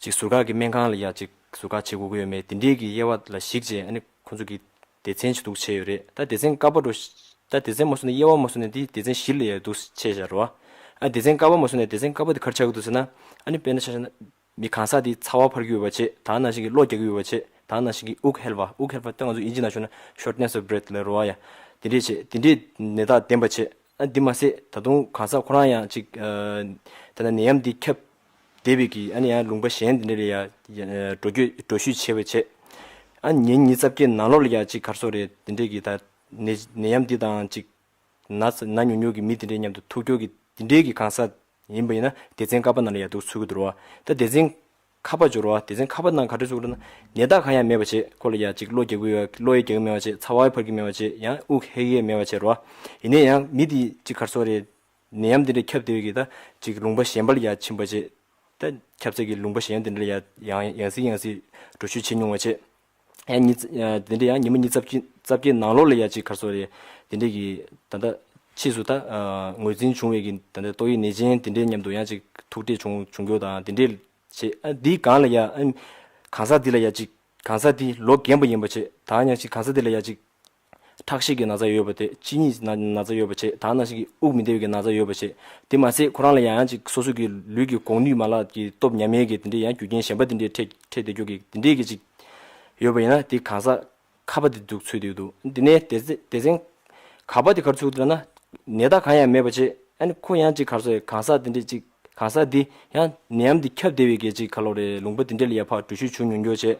ཅིག་ཟུར་བཀག་གི་སྨན་ཁང་ལ་ཡ་ཅིག་ཟུར་བཀག་བྱེད་དགོས་ཀྱི་ཡོད་མེད། དེ་འདྲའི་གི་དབྱེ་བ་ལ་གཞིགས་བྱས་ཨ་ནི་ཁོང་ཚོ་གི་སྡེ་ཚན་ཞིག་འདུག་བྱས་ཡོད་རེད། ད་སྡེ་ཚན་ཀ་པ་འགྲོ། ད་སྡེ་ཚན་མ་སོང་ནས་དབྱེ་བ་མ་སོང་ནས་དེ་སྡེ་ཚན་བཞི་ལ་ཡ་འདུག་བྱས་བཞག་རེད་བ། ཨ་སྡེ་ཚན་ཀ་པ་མ་སོང་ནས་སྡེ་ཚན་ཀ་པ་དེ་ག་རེ་ཆགས་ཀྱི་འདུག་ཟེར་ན། ཨ་ནི་དཔེར་ན་ཆ་བཞག་ན་མི་གང་ཟག་དེ་ཚ་བ་འཕར་གྱི་ཡོད་པ་བྱས། ད་ནང་བཞིན་གྱི་གློ་རྒྱག་གི་ཡོད་པ་བྱས། ད་ནང་བཞིན་གྱི་དབུགས་ཧལ་བ། དབུགས་ཧལ་བ་ད་ང་ཚོ་དབྱིན་ཇི་ནང་ཞུ་ན་shortness of breath ལབ་རེད་བ་ཡ། དེ་འདྲས་བྱས། དེ་འདྲས་ནད་རྟགས་ལྡན་པ་བྱས། ཨ་འདི་མ་ཟད་ད་དུང་གང་ཟག་ཁོ་རང་ཡང་ཅིག་ཨ་ད་ནད་ཡམས་འདི་ཁྱབ་བསྡད་པའི་གི་ཨ་ནི་ཡང་ལུང་པ་གཞན་དེ་འདྲ་ལ་ཡ་ཡ་འགྲོ་སྐྱོད་འགྲོ་བཞུད་བྱས་པ་བྱས། ཨ་ཉིན་ཉི་ཤུ་རྩ་བརྒྱད་ནང་ལོགས་ལ་ཡ་ཅིག་ག་རེ་ཟེར་དགོས་རེད། དེ་འདྲའི་གི་ད་ནད་ནད་ཡམས་འདི་དང་ཅིག་ན་ཚ་ན་ཉུང་ཉུང་གི་མི་དེ་འདྲའི་མཉམ་དུ་ཐུག་རྒྱུ་གི་དེ་འདྲའི་གི་གང་ཟག་ཡིན་པ་ཡིན་ན་སྡེ་ཚན་ཀ་པ་ནང་ལ་ཡ་འདུག་ཚུད་ཀྱི་འདུག་རེད་བ། ད་སྡེ་ཚན་ཁ་པ་འབྱོར་བ། སྡེ་ཚན་ཁ་པ་ནང་ག་འདྲ་ཚུད་ཀྱི་རེད་ན་ནད་རྟགས་གང་ཡང་མེད་པ་བྱས། ཁོ་ལ་ཡ་ཅིག་གློ་རྒྱག་གི་ཡོད། གློ་ཡ་རྒྱག་གི་མེད་པ་བྱས། ཚ་བ་ཡ་འཕར་གྱི་མེད་པ་བྱས། ཡང་དབུགས་ཧལ་གྱི་མེད་པ་བྱས་རེད་བ། ཡིན་ནའི་ཡང་མི་དེ་ཅིག་ག་རེ་ཟེར་དགོས་རེད། ནད་ཡམས་དེ་འདྲ་ཁྱབ་བསྡད་ཡོད་གི་ད་ཅིག་ལུང་པ་གཞན་པ་ལ་ཡ་ཕྱིན་པ་བྱས། ད་ཁྱབ་ཚད་ཀྱི་ལུང་པ་གཞན་དེ་འདྲ་ལ་ཡ་ཡང་ཡང་སེ་ཡང་སེ་འགྲོ་བཞུད་བྱེད་མྱོང་བ་བྱས། ཡང་ཉི་ཚེ་ཡང་དེ་འདྲའི་ཡང་ཉི་མ་ཉི་ཤུ་རྩ་བརྒྱད་རྩ་བརྒྱད་ནང་ལོགས་ལ་ཡ་ཅིག་ག་རེ་ཟེར་དགོས་རེད། དེ་འདྲའི་གི་ད་ལྟ་ཕྱིས་སུ་ད་ངོས་འཛིན་བྱུང་བའི་གི་ད་ལྟ་ཏོག་དབྱིབས་ནད་ཅན་དེ་འདྲའི་མཉམ་དུ་ཡང་ཅིག་ཐུག་འཕྲད་བྱུང་བྱུང་རྒྱུ་དང་དེ་འདྲའི་བྱས། ཨ་འདིའི་སྒང་ལ་ཡ་ཨ་གང་ཟག་འདི་ལ་ཡ་ཅིག་གང་ཟག་འདི་ལོ་རྒན་པ་ཡིན་པ་བྱས། ད་ཡང་ཅིག་གང་ཟག་འདི་ལ་ཡ་ཅིག་ཁྲག་ཤེད་ཀྱི་ན་ཚ་ཡོད་པ་དེ། གཅིན་སྙི་ན་ན་ཚ་ཡོད་པ་བྱས། ད་ནང་བཞིན་གྱི་དབུགས་མི་བདེ་བའི་གི་ན་ཚ་ཡོད་པ་བྱས། དེ་མ་ཟད་ཁོ་རང་ལ་ཡང་ཡང་ཅིག་སོ་སོ་གི་ལུས་ཀྱི་གོང་ནུས་མ་ལག་གི་སྟོབས་ཉམས་ཡས་ཀྱི་དེ་འདྲའི་ཡང་རྒྱུ་རྐྱེན་གཞན་པ་དེ་འདྲའི་འཕྲད་འཕྲད་བསྡད་རྒྱུ་གི་དེ་འདྲའི་གི་ཅིག་ཡོད་པ་ཡིན་ན། དེ་གང་ཟག་ཁ་པ་དེ་འདུག་ཚུད་བསྡད་འདུག་དེ་ནས་སྡེ་ཚན་སྡེ་ཚན་ག་པ་དེ་ག་རེ་ཚུད་འདུག་ལབ་ན། ནད་རྟགས་གང་ཡང་མེད་པ་བྱས། ཨ་ནི་ཁོ་ཡང་ཅིག་ག་རེ་ཟེར། གང་ཟག་དེ་འདྲའི་ཅིག་གང་ཟག་འདི་ཡང་ནད་ཡམས་འདི་ཁྱབ་བསྡད་པའི་གི་ཅིག་ག་ལོ་རེད། ལུང་པ་འདི་འདྲ་ལ་ཡ་ཕར་འགྲུལ་བཞུད་བྱུང་མྱོང་རྒྱུ་བྱས།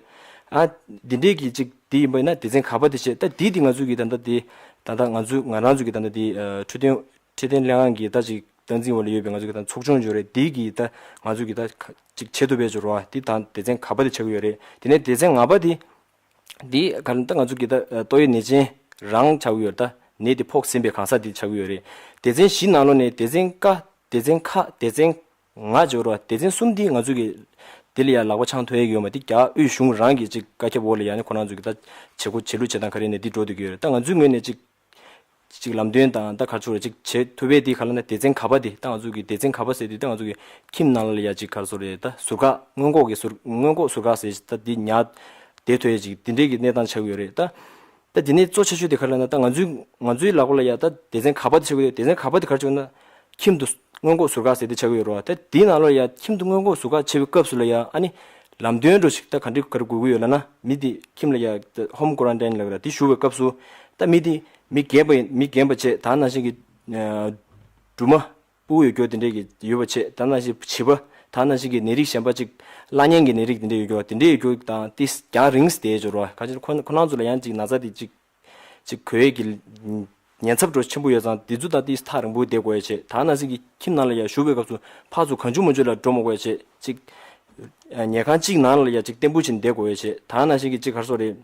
ཨ་འདི་འདྲའི་གི་ཅིག་འདི་ཡིན་པ་ཡིན་ན་སྡེ་ཚན་ག་པ་དེ་བྱས། ད་འདི་འདི་ང་ཚོ་གི་ད་ལྟ་འདི་ད་ལྟ་ང་ཚོ་ང་རང་ཚོ་གི་ད་ལྟ་འདི་ཨ་འཕྲོད་བསྟེན་འཕྲོད་བསྟེན་ལྷན་ཁང་གི་ད་ཅིག་སྟངས་འཛིན་འོག་ལ་ཡོད་པའི་ང་ཚོ་གི་ད་ཚོགས་ཆུང་ཡོད་རེད། འདི་གི་ད་ང་ཚོ་གི་ད་ཅིག་བྱེད་ཐུབ་པའི་ཅིག་རོ། འདི་ད་སྡེ་ཚན་ག་པ་དེ་ཆགས་ཀྱི་ཡོད་རེད། དེ་ནས་སྡེ་ཚན་ལྔ་པ་དེ། འདི་ག་རེ་ད་ང་ཚོ་གི་ད་ཏོག་དབྱིབས་ནད་ཅན་རང་ཆགས་ཀྱི་ཡོད་རེད། ད་ནད་དེ་ཕོག་ཟིན་པའི་གང་ཟག་འདི་ཆགས་ཀྱི་ཡོད་རེད། སྡེ་ཚན་བཞི་ནང་ལོགས་ནས་སྡེ་ཚན་ཀ་སྡེ་ཚན་ཁ་སྡེ་ཚན་ང་འཇོག་རོགས། སྡེ་ཚན་གསུམ་འདི་ང་ཚོ་གི་འདི་ལ་ཡང་ལག་པ་འཆང་ཐུབ་ཡས་ཡོད་མ་རེད། རྒྱ་དབུས་གཞུང་རང་གི་ཅིག་བཀའ་ཁྱབ་འོག་ལ་ཡང་ནི་ཁོ་རང་ཚོ་གི་ད་བྱེད་སྒོ་བྱེད་ལུགས་བྱེད་སྟངས་ག་རེ་ནས་འདི་འགྲོ་བསྡད་ཀྱི་ཡོད་རེད། ད་ང་ཚོའི་ངོས་ནས་ཅིག་ཅིག་ལམ་སྟོན་དང་ད་ག་ཚོད་རེ་ཅིག་བྱེད་ཐུབ་པའི་དེ་ག་ལ་ན་སྡེ་ཚན་ག་པ་དེ་ད་ང་ཚོ་གི་སྡེ་ཚན་ག་པ་ཟེར་དུས་ད་ང་ཚོ་གི་ཁྱིམ་ནང་ལ་ཡ་ཅིག་ག་རེ་ཟེར་དགོས་རེད། ད་ཟུར་བཀག་སྔོན་འགོག་གི་ཟུར་སྔོན་འགོག་ཟུར་བཀག་ཟེར་ད་འདི་ཉར་བསྡད་ཐུབ་ཡས་ཅིག་དེ་འདྲའི་གི་གནས་སྟངས་ཆགས་ཀྱི་ཡོད་རེད། ད་ད་དེ་ནས་གཙོ་ཆེ་ཤོས་དེ་ག་རེ་ལབ་ན། ད་ང་ཚོའི་ང་ཚོའི་ལག་པ་ལ་ཡ་ད་སྡེ་ཚན་ག་པ་དེ་ཆགས་ཀྱི་ཡོད། སྡེ་ཚན་ག་པ་དེ་ག་རེ་ཆགས་ཀྱི་ཡོད་ན། ཁྱིམ་དུ་སྔོན་འགོག་ཟུར་བཀག་ཟེར་དེ་ཆགས་ཀྱི་ཡོད་རེད་བ། ད་དེའི་ནང་ལོགས་ཡ་ཁྱིམ་དུ་སྔོན་འགོག་ཟུར་བཀག་བྱེད་པའི་སྐབས་སུ་ལ་ཡ་ཨ་ནི་ལམ་སྟོན་འདྲ་ཞིག་ད་ག་འདྲ་ག་རེ་དགོས་ཀྱི་ཡོད་ལབ་ན། མི་དེ་ཁྱིམ་ལ་ཡ་ཧོམ་ཀོ་རན་ཊིན་ལབ་ཀྱི་རེད། དེ་ཞུ་བའི་སྐབས་སུ་ད་མི་དེ་མི་རྒན་པ་ཡིན། མི་རྒན་པ་བྱས། ད་ནང་བཞིན་གྱི་ཨ་སྦྲུམ་མ་སྤུ་གུ་ཡོད་རྒྱུ་དེ་འདྲས་ཀྱི་ཡོད་པ་བྱས། ད་ནང་བཞིན་བྱིས་པ། ད་ནང་བཞིན་གྱི་ནད་རིགས་གཞན་པ་ཅིག་བླ་གཉན་གྱི་ནད་རིགས་དེ་འདྲས་ཡོད་རྒྱུ་དེ་འདྲས་ཡོད་རྒྱུ་དང་དེ་རྒྱང་རིང་དེ་འབྱོར་བ་ག་ཅིག་ཁོ་ཁོ་རང་ཚོ་ལ་ཡང་ཅིག་ན་ཚ་དེ་ཅིག་ཅིག་འགོས་ཀྱི་ཉེན་ཚབས་འདྲ་ཆེན་པོ་ཡོད་ཙང་། དེ་ཚོ་དང་དེ་ཐག་རིང་པོ་བསྡད་དགོས་ཡ་བྱས། ད་ནང་བཞིན་གྱི་ཁྱིམ་ནང་ལ་ཡ་བཞུགས་པའི་སྐབས་སུ་ཕར་ཚུར་གང་བྱུང་མང་བྱུང་ལ་འགྲོ་མ་དགོས་ཡ་བྱས། ཅིག་ཉལ་ཁང་གཅིག་ནང་ལ་ཡ་ཅིག་བརྟན་པོ་བྱས་ནས་བསྡད་དགོས་ཡ་བྱས། ད་ནང་བཞིན་གྱི་ཅིག་ག་རེ་ཟེར་དགོས་རེད།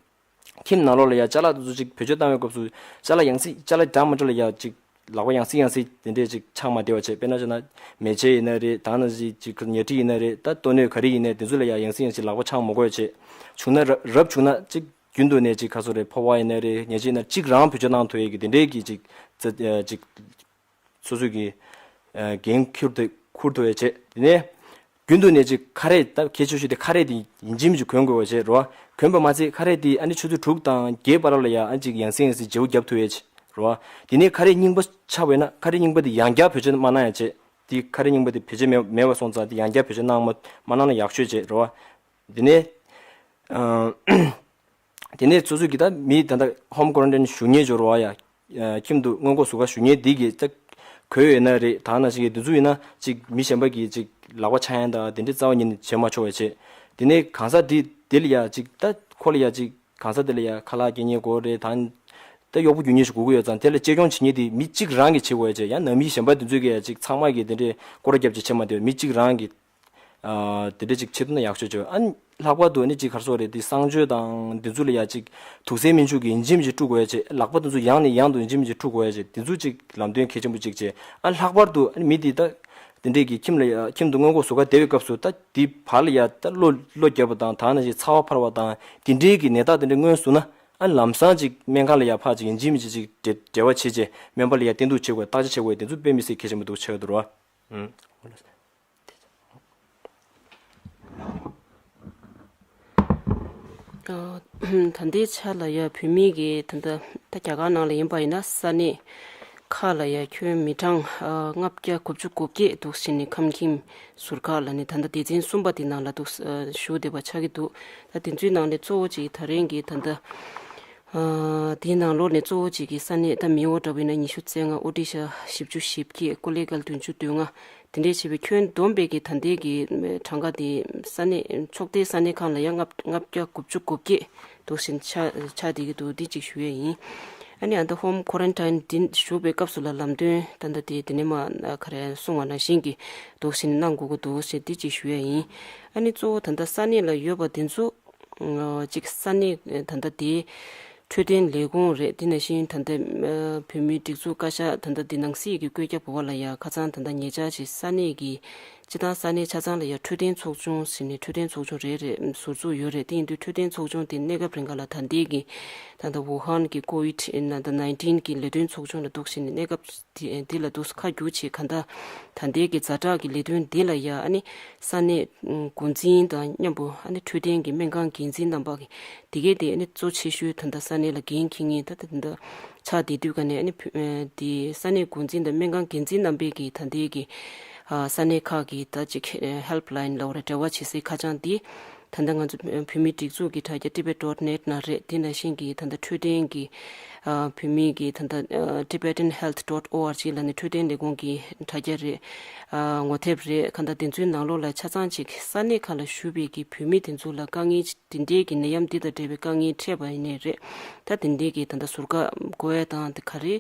ཁྱིམ་ནང་ལོགས་ལ་ཡ་ཅ་ལག་དེ་ཚོ་ཅིག་བེད་སྤྱོད་བཏང་བའི་སྐབས་སུ་ཅ་ལག་ཡང་སེ་ཅ་ལག་འདྲ་མི་འདྲ་ལ་ཡ་ཅིག་ལག་པ་ཡང་སེ་ཡང་སེ་དེ་འདྲས་ཅིག་འཆང་མ་བདེ་བ་བྱས། དཔེར་ན་བྱས་ན་མལ་ཆས་ཡིན་ན་རེད། ད་ནང་བཞིན་ཅིག་ཉལ་ཁྲི་ཡིན་ན་རེད། ད་ལྟོ་སྣོད་ག་རེ་ཡིན་ནའི་དེ་ཚོ་ལ་ཡ་ཡང་སེ་ཡང་སེ་ལག་པ་འཆང་མ་དགོས་བྱས། བྱུང་ན་རབ་རབ་བྱུང་ན་ཅིག་རྒྱུན་དུ་ནས་ཅིག་ག་རེ་ཟེར་དགོས་རེད། ཕོར་པ་ཡིན་ན་རེད། ཉལ་ཆས་ཡིན་ན་ཅིག་རང་བེད་སྤྱོད་གནང་ཐུབ་ཡས་ཀྱི་དེ་འདྲས་ཀྱི་ཅིག་རྩ་ཅིག་སོ་སོ་གི་ཨ་འགན་འཁུར་ཏེ་འཁུར་ཐུབ་ཡ་བྱས། དེ་ནས་རྒྱུན་དུ་ནས་ཅིག་ཁ་རས། ད་གལ་ཆེ་ཤོས་དེ་ཁ་རས་དེ་ཡིན་གཅིག་མིན་གཅིག་གོན་དགོས་པ་བྱས་རོ། གོན་པ་མ་ཚད་ཁ་རས་དེ་ཨ་ནི་ཆུ་ཚོད་དྲུག་དང་བརྒྱད་བར་ལ་ཡ་ཨ་ཅིག་ཡང་སེ་ཡང་སེ་བརྗེ་པོ་བརྒྱབ་ཐུབ་ཡ་བྱས་རོ། དེ་ནས་ཁ་རས་རྙིང་པ་ཆགས་པ་ཡིན་ན་ཁ་རས་རྙིང་པ་དེ་ཡང་བསྐྱར་བེད་སྤྱོད་མ་གནང་ཡ་བྱས། དེ་ཁ་རས་རྙིང་པ་དེ་བེད་སྤྱོད་མེད་མེད་པ་སོང་ཙང་དེ་ཡང་བསྐྱར་བེད་སྤྱོད་གནང་མ་མ་གནང་ན་ཡག་ཤོས་བྱས་རོ། དེ་ནས་ཨ། དེ་ནས་སོ་སོ་གི་ད་མི་ད་ལྟ་ཧོམ་ཀོ་རན་ཊིན་བཞུགས་མཁན་འབྱོར་བ་ཡ། ཁྱིམ་དུ་སྔོན་འགོག་ཟུར་བཀག་བཞུགས་མཁན་འདི་གི་ད་གོས་ཡོད་ན་རེད། ད་ནང་བཞིན་གྱི་འདི་ཚོ་ཡིན་ན་ཅིག་མི་གཞན་པ་གིས་ཅིག་ལག་པ་འཆང་ཡ་དང་དེ་འདྲའི་རྩ་བ་ཉིད་ནས་བྱེད་མ་ཆོག་པ་བྱས། དེ་ནས་གང་ཟག་འདི་དེ་ལ་ཡ་ཅིག་ད་ཁོ་ལ་ཡ་ཅིག་གང་ཟག་དེ་ལ་ཡ་ཁ་ལག་སྐྱེལ་མཁན་དགོས་རེད། ད་ད་གཡོག་པོ་རྒྱུག་མཁན་ཞིག་དགོས་ཀྱི་ཡོད་ཙང་དེ་ལ་གཅེས་སྐྱོང་བྱེད་མཁན་དེ་མི་གཅིག་རང་གིས་བྱེད་དགོས་ཡ་བྱས། ཡང་ནང་མི་གཞན་པ་དེ་ཚོས་ཀྱིས་ཡ་ཅིག་ཚང་མ་གིས་དེ་འདྲའི་སྐོར་ར་བརྒྱབ་བྱས་བྱེད་མ་བདེ་བ། མི་གཅིག་རང་གིས། ཨ་དེ་འདྲ་ཅིག་བྱེད་ཐུབ་ན་ཡག་ཤོས་བྱོས། ཨ་ནི་ལྷག་པར་དུ་ཨ་ནི་ཅིག་ག་རེ་ཟེར་དགོས་རེད། དེ་གསང་སྤྱོད་དང་དེ་ཚོ་ལ་ཡ་ཅིག་དུག་སེལ་སྨན་ཆུ་གིས་ཡིན་གཅིག་མིན་གཅིག་བཀྲུ་དགོས་ཡ་བྱས། ལག་པ་དེ་ཚོ་ཡང་ནས་ཡང་དུ་ཡིན་གཅིག་མིན་གཅིག་བཀྲུ་དགོས་ཡ་བྱས། དེ་ཚོ་ཅིག་ལམ་སྟོན་གལ་ཆེན་པོ་ཅིག་བྱས། ཨ་ལྷག་པར་དུ་ཨ་ནི་མི་དེ་ད་དེ་འདྲས་ཀྱི་ཁྱིམ་ལ་ཡ་ཁྱིམ་དུ་སྔོན་འགོག་ཟུར་བཀག་བསྡད་པའི་སྐབས་སུ་ད་དེ་བར་ལ་ཡ་ད་གློ་གློ་བརྒྱབ་པ་དང་། ད་ནང་བཞིན་ཚ་བ་འཕར་བ་དང་དེ་འདྲས་ཀྱི་ནད་རྟགས་དེ་འདྲ་མངོན་སོང་ན། ཨ་ལམ་སང་ཅིག་སྨན་ཁང་ལ་ཡ་ཕར་ཅིག་ཡིན་གཅིག་མིན་གཅིག་ཅིག་འབྲེལ་འབྲེལ་བ་བྱས་བྱས་སྨན་པ་ལ་ཡ་བསྟེན་གཏུག་བྱེད་དགོས། བརྟག་དཔྱད་བྱེད་དགོས། དེ་ཚོ་དཔེ་མི་སྲིད་གལ་ཆེན་པོ་འདུག་ཆགས་ཡོད་འདུག་རོ། ཨ་ད་ལྟའི་ཆ་ལ་ཡ་བོད་མི་གི་ད་ལྟ་ད་རྒྱ་གར་ནང་ལ་ཡིན་པ་ཡིན་ན་ས་གནས་ཁག་ལ་ཡ་ཁྱོན་མི་གྲངས་ཨ་ལྔ་བརྒྱ་དགུ་བཅུ་གོ་བརྒྱད་འདུག་ཟེར་ནས་ཁམས་ཁྱིམ་ཟུར་བཀག་ལ་ནི་ད་ལྟ་སྡེ་ཚན་གསུམ་པ་དེ་ནང་ལ་འདུག་ཨ་བཞུགས་བསྡད་པ་ཆགས་ཀྱི་འདུག་ད་དེ་ཚོའི་ནང་ནས་གཙོ་བོ་གཅིག་ད་རིང་གི་ད་ལྟ་ཨ་དེའི་ནང་ལོགས་ནས་གཙོ་བོ་གཅིག་གི་ས་གནས་ད་མིའོ་འདྲ་བོ་ཡིན་ན་ཉི་ཤུ་རྩ་ལྔ། ཨོ་ཌི་ཤ་བཞི་བཅུ་ཞེ་བརྒྱད། ཀོ་ལེ་གལ་བདུན་ཅུ་དོན་ལྔ། དེ་འདྲས་བྱས་པའི་ཁྱོན་བསྡོམས་པའི་གི་ད་ལྟའི་གི་གྲངས་ཀ་དེ་ས་གནས་ཚོགས་སྡེའི་ས་གནས་ཁང་ལ་ཡང་ལྔ་ལྔ་བརྒྱ་དགུ་བཅུ་གོ་བརྒྱད་འདུག་ཟེར་ཆགས་ཆགས་བསྡད་ཀྱི་འདུག་འདི་གཅིག་ཞུ་ཡས་ཡིན། ཨ་ནི་ཨ་ད་ཧོམ་ཁོ་རན་ཊིན་འདི་བཞུགས་པའི་སྐབས་སུ་ལ་ལམ་སྟོན་ད་ལྟ་དེ་དེ་ནས་མ་ག་རེ་གསུངས་པ་ནང་བཞིན་གྱི་འདུག་ཟེར་གནང་དགོས་ཀྱི་འདུག་ཟེར་འདི་གཅིག་ཞུ་ཡས་ཡིན། ཨ་ནི་གཙོ་བོ་ད་ལྟ་ས་གནས་ལ་ཡོད་པ་དེ་ཚོ་གཅིག་ས་གནས་ད་ལྟ་དེ་ འཕྲོད་བསྟེན་ལས་ཁུངས་རེད། དེ་ནང་བཞིན་ད་ལྟ་ཨ་བོད་མིའི་སྒྲིག་འཛུགས་བཀའ་ཤག་ད་ལྟ་འདི་ནང་སྲིད་ཀྱི་བཀོད་ཁྱབ་འོག་ལ་ཡ་ཁ་སང་ད་ལྟ་ཉེ་ཆར་ཞིག་ས་གནས་ཀྱི་སྤྱི་བཏང་ས་གནས་ཆ་ཚང་ལ་ཡ་འཕྲོད་བསྟེན་ཚོགས་ཆུང་ཟེར་ནས་འཕྲོད་བསྟེན་ཚོགས་ཆུང་རེ་རེ་ཟུར་འཛུགས་ཡོད་རེད། དེ་ཡིན་དུས་འཕྲོད་བསྟེན་ཚོགས་ཆུང་དེ་གནས་སྐབས་རིང་ག་ལ་ད་ལྟའི་གི་ད་ལྟ་ཝུ་ཧན་གྱི་ཀོ་ཝིད་ད་ལྟ་ནའིན་ཊིན་གྱི་ལས་དོན་ཚོགས་ཆུང་ལ་འདུག་ཟེར་ནས་གནས་སྐབས་དེ་འདི་ལ་འདུག་ཁ་བསྒྱུར་བྱས་ག་ད་ད་ལྟའི་གི་ཛ་དྲག་གི་ལས་དོན་འདི་ལ་ཡ་ཨ་ནི་ས་གནས་འགོ་འཛིན་དང་མཉམ་པོ་ཨ་ནི་འཕྲོད་བསྟེན་གྱི་སྨན་ཁང་འགན་འཛིན་རྣམ་པ་གི་དེ་གས་དེ་ཨ་ནི་གཙོ་ཆེ་ཤོས་ད་ལྟ་ས་གནས་ལ་འགན་འཁྱེར་མཁན་ད་ལྟ་འདི་འདྲ་ཆགས་བསྡད་དུས་ག་ནས་ཨ་ནི་བུ་ཨ་དེ་ས་གནས་འགོ་འཛིན་དང་སྨན་ཁང་འགན་འཛིན་རྣམ་པས་ཀྱི་ད་ལྟའི་གི་ཨ་ས་གནས་ཁག་གི་ད་ཅིག་ཧེལ་པ་ལ་ཡིན་ལབ་རེད། འབྲེལ་བ་བྱེད་སའི་ཁ་བྱང་འདི་ད་ལྟ་ང་ཚོ་བོད་མིའི་སྒྲིག་འཛུགས་ཀྱི་དྲ་རྒྱ་tibet dot net ན་རེད། དེ་ནང་བཞིན་གྱི་ད་ལྟ་འཕྲོད་བསྟེན་གྱི་ཨ་བོད་མིའི་གི་ད་ལྟ་ཨ་tibetan health dot org ལ་ནི་འཕྲོད་བསྟེན་ལས་ཁུངས་ཀྱི་དྲ་རྒྱ་རེད། ཨ་ངོ་དེབ་རེད། གང་ལྟར་དེ་ཚོའི་ནང་ལོགས་ལ་ཆ་ཚང་ཅིག་ས་གནས་ཁག་ལ་བཞུགས་པའི་གི་བོད་མི་དེ་ཚོ་ལ་དཀའ་ངལ་དེ་འདྲའི་གི་ནད་ཡམས་འདི་དང་འབྲེལ་བའི་དཀའ་ངལ་འཕྲད་པ་ཡིན་ནའི་རེད། ད་དེ་འདྲའི་གི་ད་ལྟ་ཟུར་བཀག་དགོས་ཡ་དང་དེ་ག་རེ་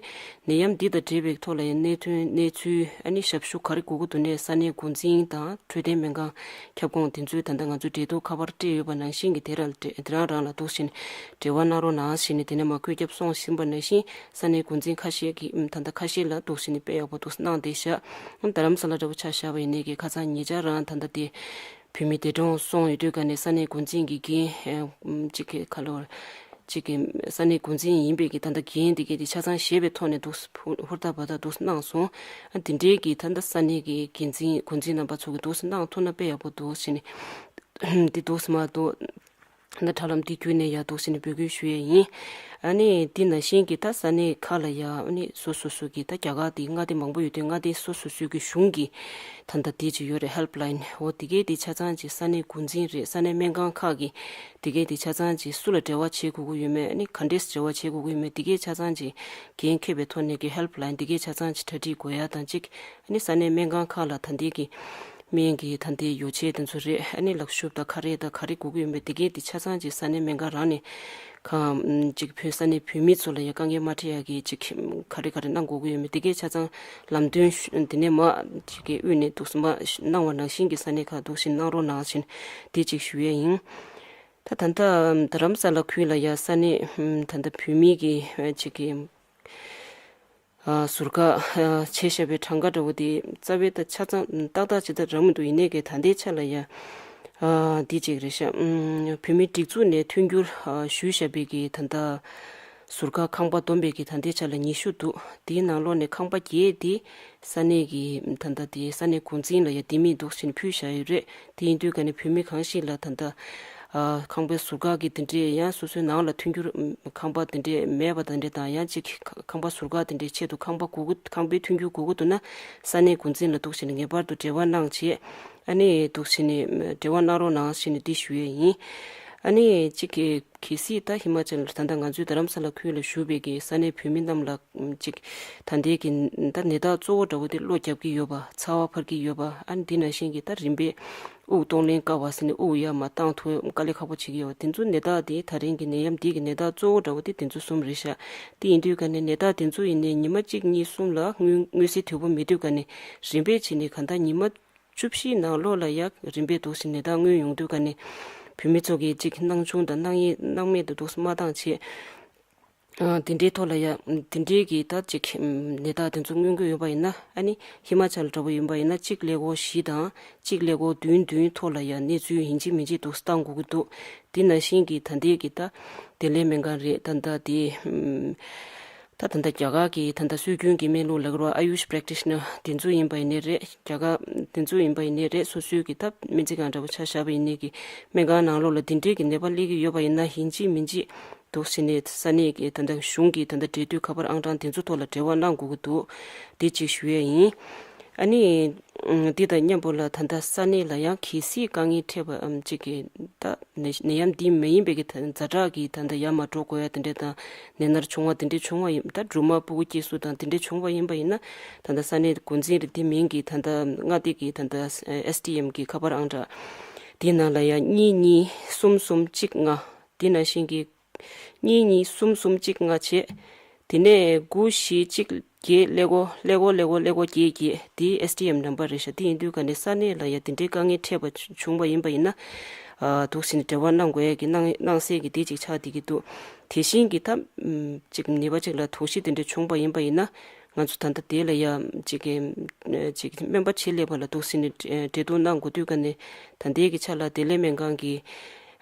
ནད་ཡམས་འདི་དང་འབྲེལ་བའི་ཐོག་ལ་ཡང་གནད་དོན་གནས་ཚུལ་ཨ་ནི་ཞབས་ཞུ་ག་རེ་དགོས་ཀྱི་འདུག་ནས་ས་གནས་འགོ་འཛིན་དང་འཕྲོད་བསྟེན་སྨན་ཁང་ཁྱབ་ཁོངས་དེ་ཚོས་ད་ལྟ་ང་ཚོ་འབྲེལ་གཏུག་ཁ་པར་སྤྲད་ཡོད་པ་ནང་བཞིན་གྱི་དེ་རང་དེ་རང་རང་ལ་འདུག་བཞིན་འབྲེལ་བ་གནང་རོགས་གནང་ཞེས་ནས་དེ་ནས་མ་བཀོད་ཁྱབ་སོང་ཟིན་པ་ནང་བཞིན་ས་གནས་འགོ་འཛིན་ཁ་ཤས་ཀྱིས་ད་ལྟ་ཁ་ཤས་ལ་འདུག་བཞིན་དཔེ་ཡག་པོ་འདུག་གནང་བསྡད་ཤག་རྡ་རམ་ས་ལ་འདྲ་བོ་ཆ་བཞག་པ་ཡིན་ནའི་གི་ཁ་སང་ཉེ་ཆར་རང་ད་ལྟ་དེ་བོད་མི་འདས་གྲོངས་སོང་ཡོད་དུས་ག་ནས་ས་གནས་འགོ་འཛིན་གྱི་འགན་གཅིག་གི་ཁ་ལོར་གཅིག་གི་ས་གནས་འགོ་འཛིན་ཡིན་པའི་གི་ད་ལྟ་འགན་དེ་གའི་དེ་ཆ་ཚང་བཞེས་པའི་ཐོག་ནས་འདུག་ཧུར་ཐག་འབད་ཐག་འདུག་གནང་སོང་། ཨ་དེ་འདྲའི་གི་ད་ལྟ་ས་གནས་ཀྱི་འགན་འཛིན་འགོ་འཛིན་རྣམ་པ་ཚོ་གི་འདུག་གནང་ཐུབ་ན་དཔེ་ཡག་པོ་འདུག་ཟེར་ནས་འདི་འདུག་སེ་མ་འདུག་ད་དྲ་ལམ་འདི་བརྒྱུད་ནས་ཡ་འདུག་ཟེར་ནས་འབོད་སྐུལ་ཞུ་ཡས་ཡིན། ཨ་ནི་འདི་ནང་བཞིན་གྱི་ད་ས་གནས་ཁག་ལ་ཡ་ཨ་ནི་སོ་སོ་སོ་གི་ད་རྒྱ་གར་དེ་མངའ་སྡེ་མང་པོ་ཡོད་དུས་མངའ་སྡེ་སོ་སོ་སོ་གི་གཞུང་གི་ད་ལྟ་དེ་ཅིག་ཡོད་རེད། ཧེལ་པ་ལ་ཡིན། འོ་དེ་གའི་དེ་ཆ་ཚང་ཅིག་ས་གནས་འགོ་འཛིན་རེད། ས་གནས་སྨན་ཁང་ཁག་གི་དེ་གའི་དེ་ཆ་ཚང་ཅིག་སུ་ལ་འབྲེལ་བ་བྱེད་དགོས་ཀྱི་ཡོད་མེད་ཨ་ནི་ག་འདྲས་འབྲེལ་བ་བྱེད་དགོས་ཀྱི་ཡོད་མེད་དེ་གའི་ཆ་ཚང་ཅིག་འགན་འཁྱེར་བའི་ཐོག་ནས་ཀྱི་ཧེལ་པ་ལ་ཡིན་དེ་གའི་ཆ་ཚང་ཅིག་གྲ་སྒྲིག་དགོས་ཡ་དང་གཅིག་ཨ་ནི་ས་གནས་སྨན་ཁང་ཁག་ལ་ད་ལྟའི་གི་སྨན་གྱི་ད་ལྟའི་ཡོ་བྱད་དེ་ཚོ་རེད། ཨ་ནི་ལག་ཤུབས་དང་ཁ་རས་དང་ག་རེ་དགོས་ཀྱི་ཡོད་མེད་དེ་གའི་དེ་ཆ་ཚང་ཅིག་ས་གནས་སྨན་ཁང་རང་ནས་གང་ཅིག་བོད་ས་གནས་བོད་མི་ཚོ་ལ་ཡ་དཀའ་ངལ་མ་འཕྲད་ཡ་གི་ཅིག་ག་རེ་ག་རེ་གནང་དགོས་ཀྱི་ཡོད་མེད་དེ་གའི་ཆ་ཚང་ལམ་སྟོན་ཞུ་དེ་ནས་མ་ཅིག་གི་དབུས་ནས་འདུག་སེ་མ་གནང་བ་ནང་བཞིན་གྱི་ས་གནས་ཁག་འདུག་བཞིན་གནང་རོགས་གནང་བཞིན་དེ་ཅིག་ཞུ་ཡས་ཡིན། ད་ད་ལྟ་རྡ་རམ་ས་ལ་ཁུལ་ལ་ཡ་ས་གནས་ད་ལྟ་བོད་མི་གི་ཅིག་གི་ཨ་ཟུར་བཀག་ཨ་བྱས་བཞག་པའི་གྲངས་ཀ་འདྲ་བོ་དེ་རྩ་བའི་ད་ཆ་ཚང་ཏག་ཏག་ཅིག་ད་རག་མི་འདུག་ཡིན་ནའི་གི་ད་ལྟའི་ཆ་ལ་ཡ་ཨ་འདི་གཅིག་རེད་ཤག་ཨུམ་བོད་མིའི་སྒྲིག་འཛུགས་ནས་མཐུན་འགྱུར་ཨ་ཞུས་བཞག་པའི་གི་ད་ལྟ་ཟུར་བཀག་ཁང་པ་བསྡོམས་པའི་གི་ད་ལྟའི་ཆ་ལ་ཉི་ཤུ་འདུག་དེའི་ནང་ལོགས་ནས་ཁང་པ་བརྒྱད་དེ་ས་གནས་ཀྱི་ད་ལྟ་དེ་ས་གནས་འགོ་འཛིན་ལ་ཡ་ལྡེ་མིག་འདུག་ཟེར་ནས་ཕུལ་བཞག་ཡོད་རེད། དེ་ཡིན་དུས་ག་ནས་བོད་མི་གང་ཞིག་ལ་ད་ལྟ་ཨ་ཁང་པའི་ཟུར་བཀག་གི་དེ་འདྲས་ཡང་སོ་སོའི་ནང་ལ་མཐུན་འགྱུར་ཨམ་ཁང་པ་དེ་འདྲས་མེད་པ་དེ་འདྲས་དང་ཡང་ཅིག་ཁ་ཁང་པ་ཟུར་བཀག་དེ་འདྲས་ཆེད་དུ་ཁང་པ་དགོས་ཀྱི་ཁང་པའི་མཐུན་འགྱུར་དགོས་ཀྱི་འདུག་ན་ས་གནས་འགོ་འཛིན་ལ་འདུག་བྱས་ནས་ངེས་པར་དུ་འབྲེལ་བ་གནང་བྱས་ཨ་ནི་འདུག་བྱས་ནས་འབྲེལ་བ་གནང་རོགས་གནང་ཞེས་ནས་འདི་ཞུ་ཡས་ཡིན། ཨ་ནི་ཅིག་གི་གལ་སྲིད་ད་ཧི་མ་ཅལ་ད་ལྟ་ང་ཚོའི་རྡ་རམ་ས་ལ་ཁུལ་ལ་བཞུགས་པའི་གི་ས་གནས་བོད་མི་རྣམས་ལ་ཅིག་ད་ལྟའི་གི་ད་ནད་རྟགས་གཙོ་བོ་འདྲ་བོ་དེ་གློ་རྒྱབ་ཀྱི་ཡོད་པ། ཚ་བ་འཕར་གྱི་ཡོད་པ། ཨ་ནི་འདི་ནང་བཞིན་གྱི་ད་རིམ་པས་དབུགས་གཏོང་ལེན་དཀའ་བ་ཟེར་ནས་དབུགས་ཡར་མར་བཏང་ཐུབ་དཀའ་ལས་ཁག་པོ་བྱེད་ཀྱི་ཡོད་པ། དེ་ཚོ་ནད་རྟགས་དེ་ད་རིང་གི་ནད་ཡམས་འདི་གི་ནད་རྟགས་གཙོ་བོ་འདྲ་བོ་དེ་དེ་ཚོ་གསུམ་རེད་ཤག་དེ་ཡིན་དུས་ག་ནས་ནད་རྟགས་དེ་ཚོ་ཡིན་ནའི་ཉི་མ་གཅིག་གཉིས་གསུམ་ལ་མངོན་མངོན་གསལ་དོད་པོ་མེད་དུས་ག་ནས་རིམ་པས་བྱས་ནས་གང་ལྟར་ཉི་མ་བཅུ་བཞི་ནང་ལོགས་ལ་ཡ་རིམ་པས་འདུག་ཟེར་ནད་རྟགས་མངོན་ཡོང་དུས་ག་ནས་བོད་མི་ཚོ་གི་གཅིག་སྣང་ཆུང་དང་སྣང་ཡེ་སྣང་མེད་དུ་འདུག་སེ་མ་བཏང་བྱས། ཨ་དེ་འདྲའི་ཐོག་ལ་ཡ་དེ་འདྲའི་གི་ད་ཅིག་ནད་རྟགས་དེ་ཚོ་མངོན་གྱི་ཡོད་པ་ཡིན་ན། ཨ་ནི་ཧི་མ་ཅལ་འདྲ་པོ་ཡིན་པ་ཡིན་ན་གཅིག་ཀླད་ཀོར་བཞི་དང་གཅིག་ཀླད་ཀོར་བདུན་བདུན་ཐོག་ལ་ཡ་གནས་ཚུལ་ཡིན་གཅིག་མིན་གཅིག་འདུག་སེ་བཏང་དགོས་ཀྱི་འདུག་དེ་ནང་བཞིན་གྱི་ད་ལྟའི་གི་ད་བདེ་ལེགས་སྨན་ཁང་རེད། ད་ལྟ་དེ་ད་ད་ལྟ་རྒྱ་གར་གྱི་ད་ལྟ་སྲོལ་རྒྱུན་གྱི་སྨན་ལུགས་ལབ་དགོས་རེད་པ། ཨ་ཡུཤ་པྲེག་ཊི་ཤི་ནར་དེ་ཚོ་ཡིན་པ་ཡིན་ནའི་རེད། རྒྱ་གར་དེ་ཚོ་ཡིན་པ་ཡིན་ནའི་རེད། སོ་སོའི་གི་ད་སྨན་རྩིས་ཁང་འདྲ་པོ་ཆ་བཞག་པ་ཡིན་ནའི་གི་སྨན་ཁང་ནང་ལོགས་ལ་དེ་འདྲའི་གི་ནད་པ་སླེབས་ཀྱི་ཡོད་པ་ཡིན་ན་ཡིན་གཅིག་མིན་གཅིག་འདུག་ཟེར་ནས་ས་གནས་ཀྱི་ད་ལྟ་གཞུང་གི་ད་ལྟ་འབྲེལ་མཐུད་ཁ་པར་ཨང་གྲངས་དེ་ཚོ་ཐོག་ལ་འབྲེལ་བ་གནང་དགོས་ཀྱི་འདུག་དེ་གཅིག་ཞུ་ཡས་ཡིན། ཨ་ནི་འདི་དང་མཉམ་པོ་ལ་ད་ལྟ་ས་གནས་ལ་ཡང་གལ་སྲིད་དཀའ་ངལ་འཕྲད་པའམ་གཅིག་གི་ད་ནད་ནད་ཡམས་འདི་མ་ཡིན་པའི་གི་ད་ཛ་དྲག་གི་ད་ལྟ་ཡར་མར་འགྲོ་དགོས་ཡ་དེ་འདྲ་དང་ནད་མནར་ཆུང་བ་དེ་འདྲ་བྱུང་བ་ཡིན། ད་སྦྲུམ་མ་སྤུ་གུ་སྐྱེ་ས་དང་དེ་འདྲ་བྱུང་བ་ཡིན་པ་ཡིན་ན་ད་ལྟ་ས་གནས་འགོ་འཛིན་རེད། དེ་མིན་གི་ད་ལྟ་མངའ་སྡེ་གི་ད་ལྟ་ཨེས་ཌི་ཨེམ་གི་ཁ་པར་ཨང་གྲངས་དེ་ནང་ལ་ཡང་གཉིས་གཉིས་གསུམ་གསུམ་གཅིག་ལྔ། དེ་ནང་བཞིན་གྱི་གཉིས་གཉིས་གསུམ་གསུམ་གཅིག་ལྔ་བྱས། དེ་ནས་དགུ་བཞི་གཅིག་བརྒྱད་ཀླད་ཀོར་ཀླད་ཀོར་ཀླད་ཀོར་ཀླད་ཀོར་བརྒྱད་བརྒྱད་དེ་ཨེས་ཊི་ཨེམ་ནམ་བར་རེད་ཤག་དེ་ཡིན་དུས་ག་ནས་ས་གནས་ལ་ཡ་དེ་འདྲའི་དཀའ་ངལ་འཕྲད་པ་བྱུང་བ་ཡིན་པ་ཡིན་ན། ཨ་འདུག་སེ་ནས་འབྲེལ་བ་གནང་དགོས་ཡ་གི་གནང་གནང་སའི་གི་དེ་ཅིག་ཆགས་བསྡད་ཀྱི་འདུག་དེ་བཞིན་གྱི་ད་ཨམ་ཅིག་ནད་པ་ཅིག་ལ་དོགས་གཞི་དེ་འདྲ་བྱུང་བ་ཡིན་པ་ཡིན་ན། ང་ཚོ་ད་ལྟ་དེ་ལ་ཡ་ཅིག་གི་ཅིག་སྨན་པ་ཆེད་ལས་པ་ལ་འདུག་སེ་ནས་འབྲེལ་གཏུག་གནང་དགོས་དུས་ག་ནས་ད་ལྟའི་གི་ཆ་ལ་བདེ་ལེགས་སྨན་ཁང་གི་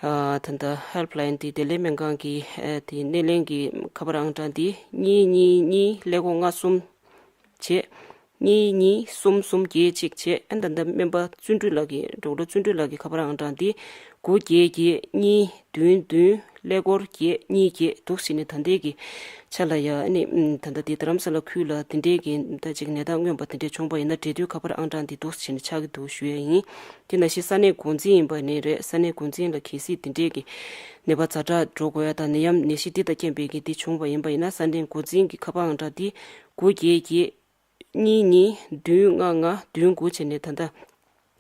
ཨ་ད་ལྟ་ཧེལ་པ་ལའིན་དེ་བདེ་ལེགས་སྨན་ཁང་གི་ཨ་དེ་སྣེ་ལེན་གྱི་ཁ་པར་ཨང་གྲངས་དེ་གཉིས་གཉིས་གཉིས་ཀླད་ཀོར་ལྔ་གསུམ་བྱས། གཉིས་གཉིས་གསུམ་གསུམ་བརྒྱད་གཅིག་བྱས། ཨ་ད་ལྟ་སྨན་པ་བརྩོན་འགྲུས་ལགས་ཀྱི་ཌོག་ཊར་བརྩོན་འགྲུས་ལགས་ཀྱི་ཁ་པར་ཨང་གྲངས་དེ་དགུ་བརྒྱད་བརྒྱད་གཉིས་བདུན་བདུན་ཀླད་ཀོར་བརྒྱད་གཉིས་བརྒྱད་འདུག་སེ་ནས་ད་ལྟའི་གི་ཆ་ལ་ཡ་ཨ་ནི་ད་ལྟ་དེ་རྡ་རམ་ས་ལ་ཁུལ་ལ་དེ་འདྲའི་གི་ད་ཅིག་ནད་རྟགས་མངོན་པ་དེ་འདྲ་བྱུང་བ་ཡིན་ན་འབྲེལ་མཐུད་ཁ་པར་ཨང་གྲངས་འདི་འདུག་སེ་བྱས་ནས་ཆགས་ཀྱི་འདུག་ཞུ་ཡ་ཡིན། དེ་ནང་བཞིན་ས་གནས་འགོ་འཛིན་ཡིན་པ་ནི་རེད། ས་གནས་འགོ་འཛིན་ལ་གལ་སྲིད་དེ་འདྲའི་གི་ནད་པ་ཛ་དྲག་འགྲོ་དགོས་ཡ་དང་ནད་ཡམས་ནད་གཞི་འདི་དང་རྐྱེན་པས་གི་འདི་བྱུང་བ་ཡིན་པ་ཡིན་ན་ས་གནས་འགོ་འཛིན་གྱི་ཁ་པར་ཨང་གྲངས་འདི་དགུ་བརྒྱད་བརྒྱད་གཉིས་གཉིས་བདུན་ལྔ་ལྔ་བདུན་དགུ་བྱས་ནས་ད་ལྟ་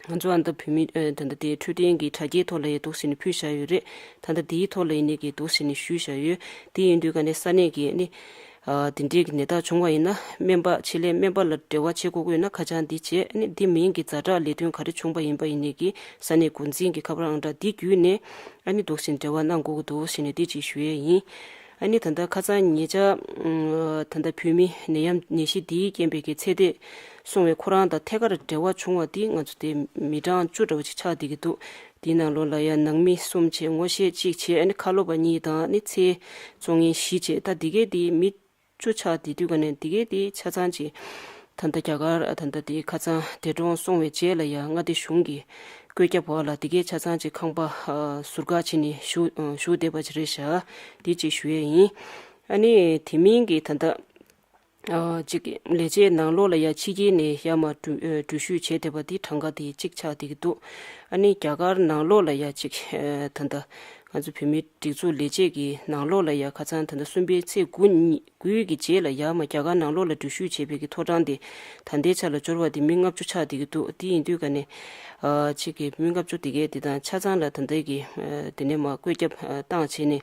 ང་ཚོ་ཨ་ད་བོད་མི་ཨ་ད་ལྟ་དེ་འཕྲོད་བསྟེན་གྱི་དྲ་རྒྱའི་ཐོག་ལ་ཡ་འདུག་སེ་ནས་ཕུལ་བཞག་ཡོད་རེད། ད་ལྟ་དེའི་ཐོག་ལ་ཡིན་ནའི་གི་འདུག་སེ་ནས་ཞུས་བཞག་ཡོད། དེ་ཡིན་དུས་ག་ནས་ས་གནས་ཀྱི་ཨ་ནི་ཨ་དེ་འདྲའི་གི་ནད་རྟགས་བྱུང་བ་ཡིན་ན་སྨན་པ་ཆེད་ལས་སྨན་པ་ལ་འབྲེལ་བ་བྱེད་དགོས་ཀྱི་ཡོད་ན་ཁ་བྱང་འདི་བྱས། ཨ་ནི་འདི་མིན་གྱི་ཛ་དྲག་ལས་དོན་ག་རེ་བྱུང་བ་ཡིན་པ་ཡིན་ནའི་གི་ས་གནས་འགོ་འཛིན་གྱི་ཁ་པར་ཨང་གྲངས་འདི་བརྒྱུད་ནས་ཨ་ནི་འདུག་སེ་འབྲེལ་བ་གནང་དགོས་ཀྱི་འདུག་ཟེར་ནས་འདི་ཅིག་ཞུ་ཡས་ཡིན། ཨ་ནི་ད་ལྟ་ཁ་སང་ཉེ་ཆར་ཨ་ད་ལྟ་བོད་མི་ནད་ཡམས་ནད་གཞི་འདིའི་རྐྱེན་པས་ཀྱི་ཚེ་འདས་སོང་བའི་ཁོ་རང་དང་ཐད་ཀར་འབྲེལ་བ་བྱུང་བ་འདི་ང་ཚོ་དེ་མི་གྲངས་བཅུ་འདྲ་བོ་ཅིག་ཆགས་བསྡད་ཀྱི་འདུག་དེའི་ནང་ལོགས་ལ་ཡང་ནང་མི་གསུམ་བྱས། ངོ་ཤེས་གཅིག་བྱས། ཨ་ནི་ཁ་ལོ་པ་གཉིས་དང་ཨ་ནི་ཚེ་བཙོང་མཁན་བཞི་བྱས། ད་འདི་གའི་དེ་མི་བཅུ་ཆགས་བསྡད་དུས་ག་ནས་འདི་གའི་དེ་ཆ་ཚང་ཅིག་ད་ལྟ་རྒྱ་གར་ད་ལྟ་དེ་ཁ་སང་འདས་གྲོངས་སོང་བའི་རྗེས་ལ་ཡང་མངའ་སྡེ་གཞུང་གི་བཀོད་ཁྱབ་འོག་ལ་འདི་གའི་ཆ་ཚང་ཅིག་ཁང་པ་ཨ་ཟུར་བཀག་བྱས་ནས་བཞུགས་ཨ་བཞུགས་བསྡད་པ་ཅིག་རེད་ཤག་འདི་ཅིག་ཞུ་ཡས་ཡིན། ཨ་ནི་དེ་མིན་གྱི་ད་ལྟ་ཨ་ཅིག་ལས་བྱེད་ནང་ལོགས་ལ་ཡ་ཕྱི་རྒྱལ་ནས་ཡར་མར་འགྲུལ་ཨ་འགྲུལ་བཞུད་བྱས་བསྡད་པ་འདི་གྲངས་ཀ་དེ་གཅིག་ཆགས་བསྡད་ཀྱི་འདུག་ཨ་ནི་རྒྱ་གར་ནང་ལོགས་ལ་ཡ་ཅིག་ཨ་ད་ལྟ་ང་ཚོ་བོད་མིའི་སྒྲིག་འཛུགས་ལས་བྱེད་ཀྱི་ནང་ལོགས་ལ་ཡ་ཁ་སང་ད་ལྟ་གསུམ་པའི་ཚེས་དགུ་ཉིན་དགུའི་གི་རྗེས་ལ་ཡར་མར་རྒྱ་གར་ནང་ལོགས་ལ་འགྲུལ་བཞུད་བྱས་པའི་གི་ཐོ་གྲངས་དེ་ད་ལྟའི་ཆ་ལ་འབྱོར་བ་དེ་མི་ལྔ་བཅུ་ཆགས་བསྡད་ཀྱི་འདུག་དེ་ཡིན་དུས་ག་ནས་ཨ་ཅིག་གི་མི་ལྔ་བཅུ་དེ་གའི་དེ་དང་ཆ་ཚང་ལ་ད་ལྟའི་གི་ཨ་དེ་ནས་མར་བཀོད་ཁྱབ་ཨ་བཏང་བྱས་ནས་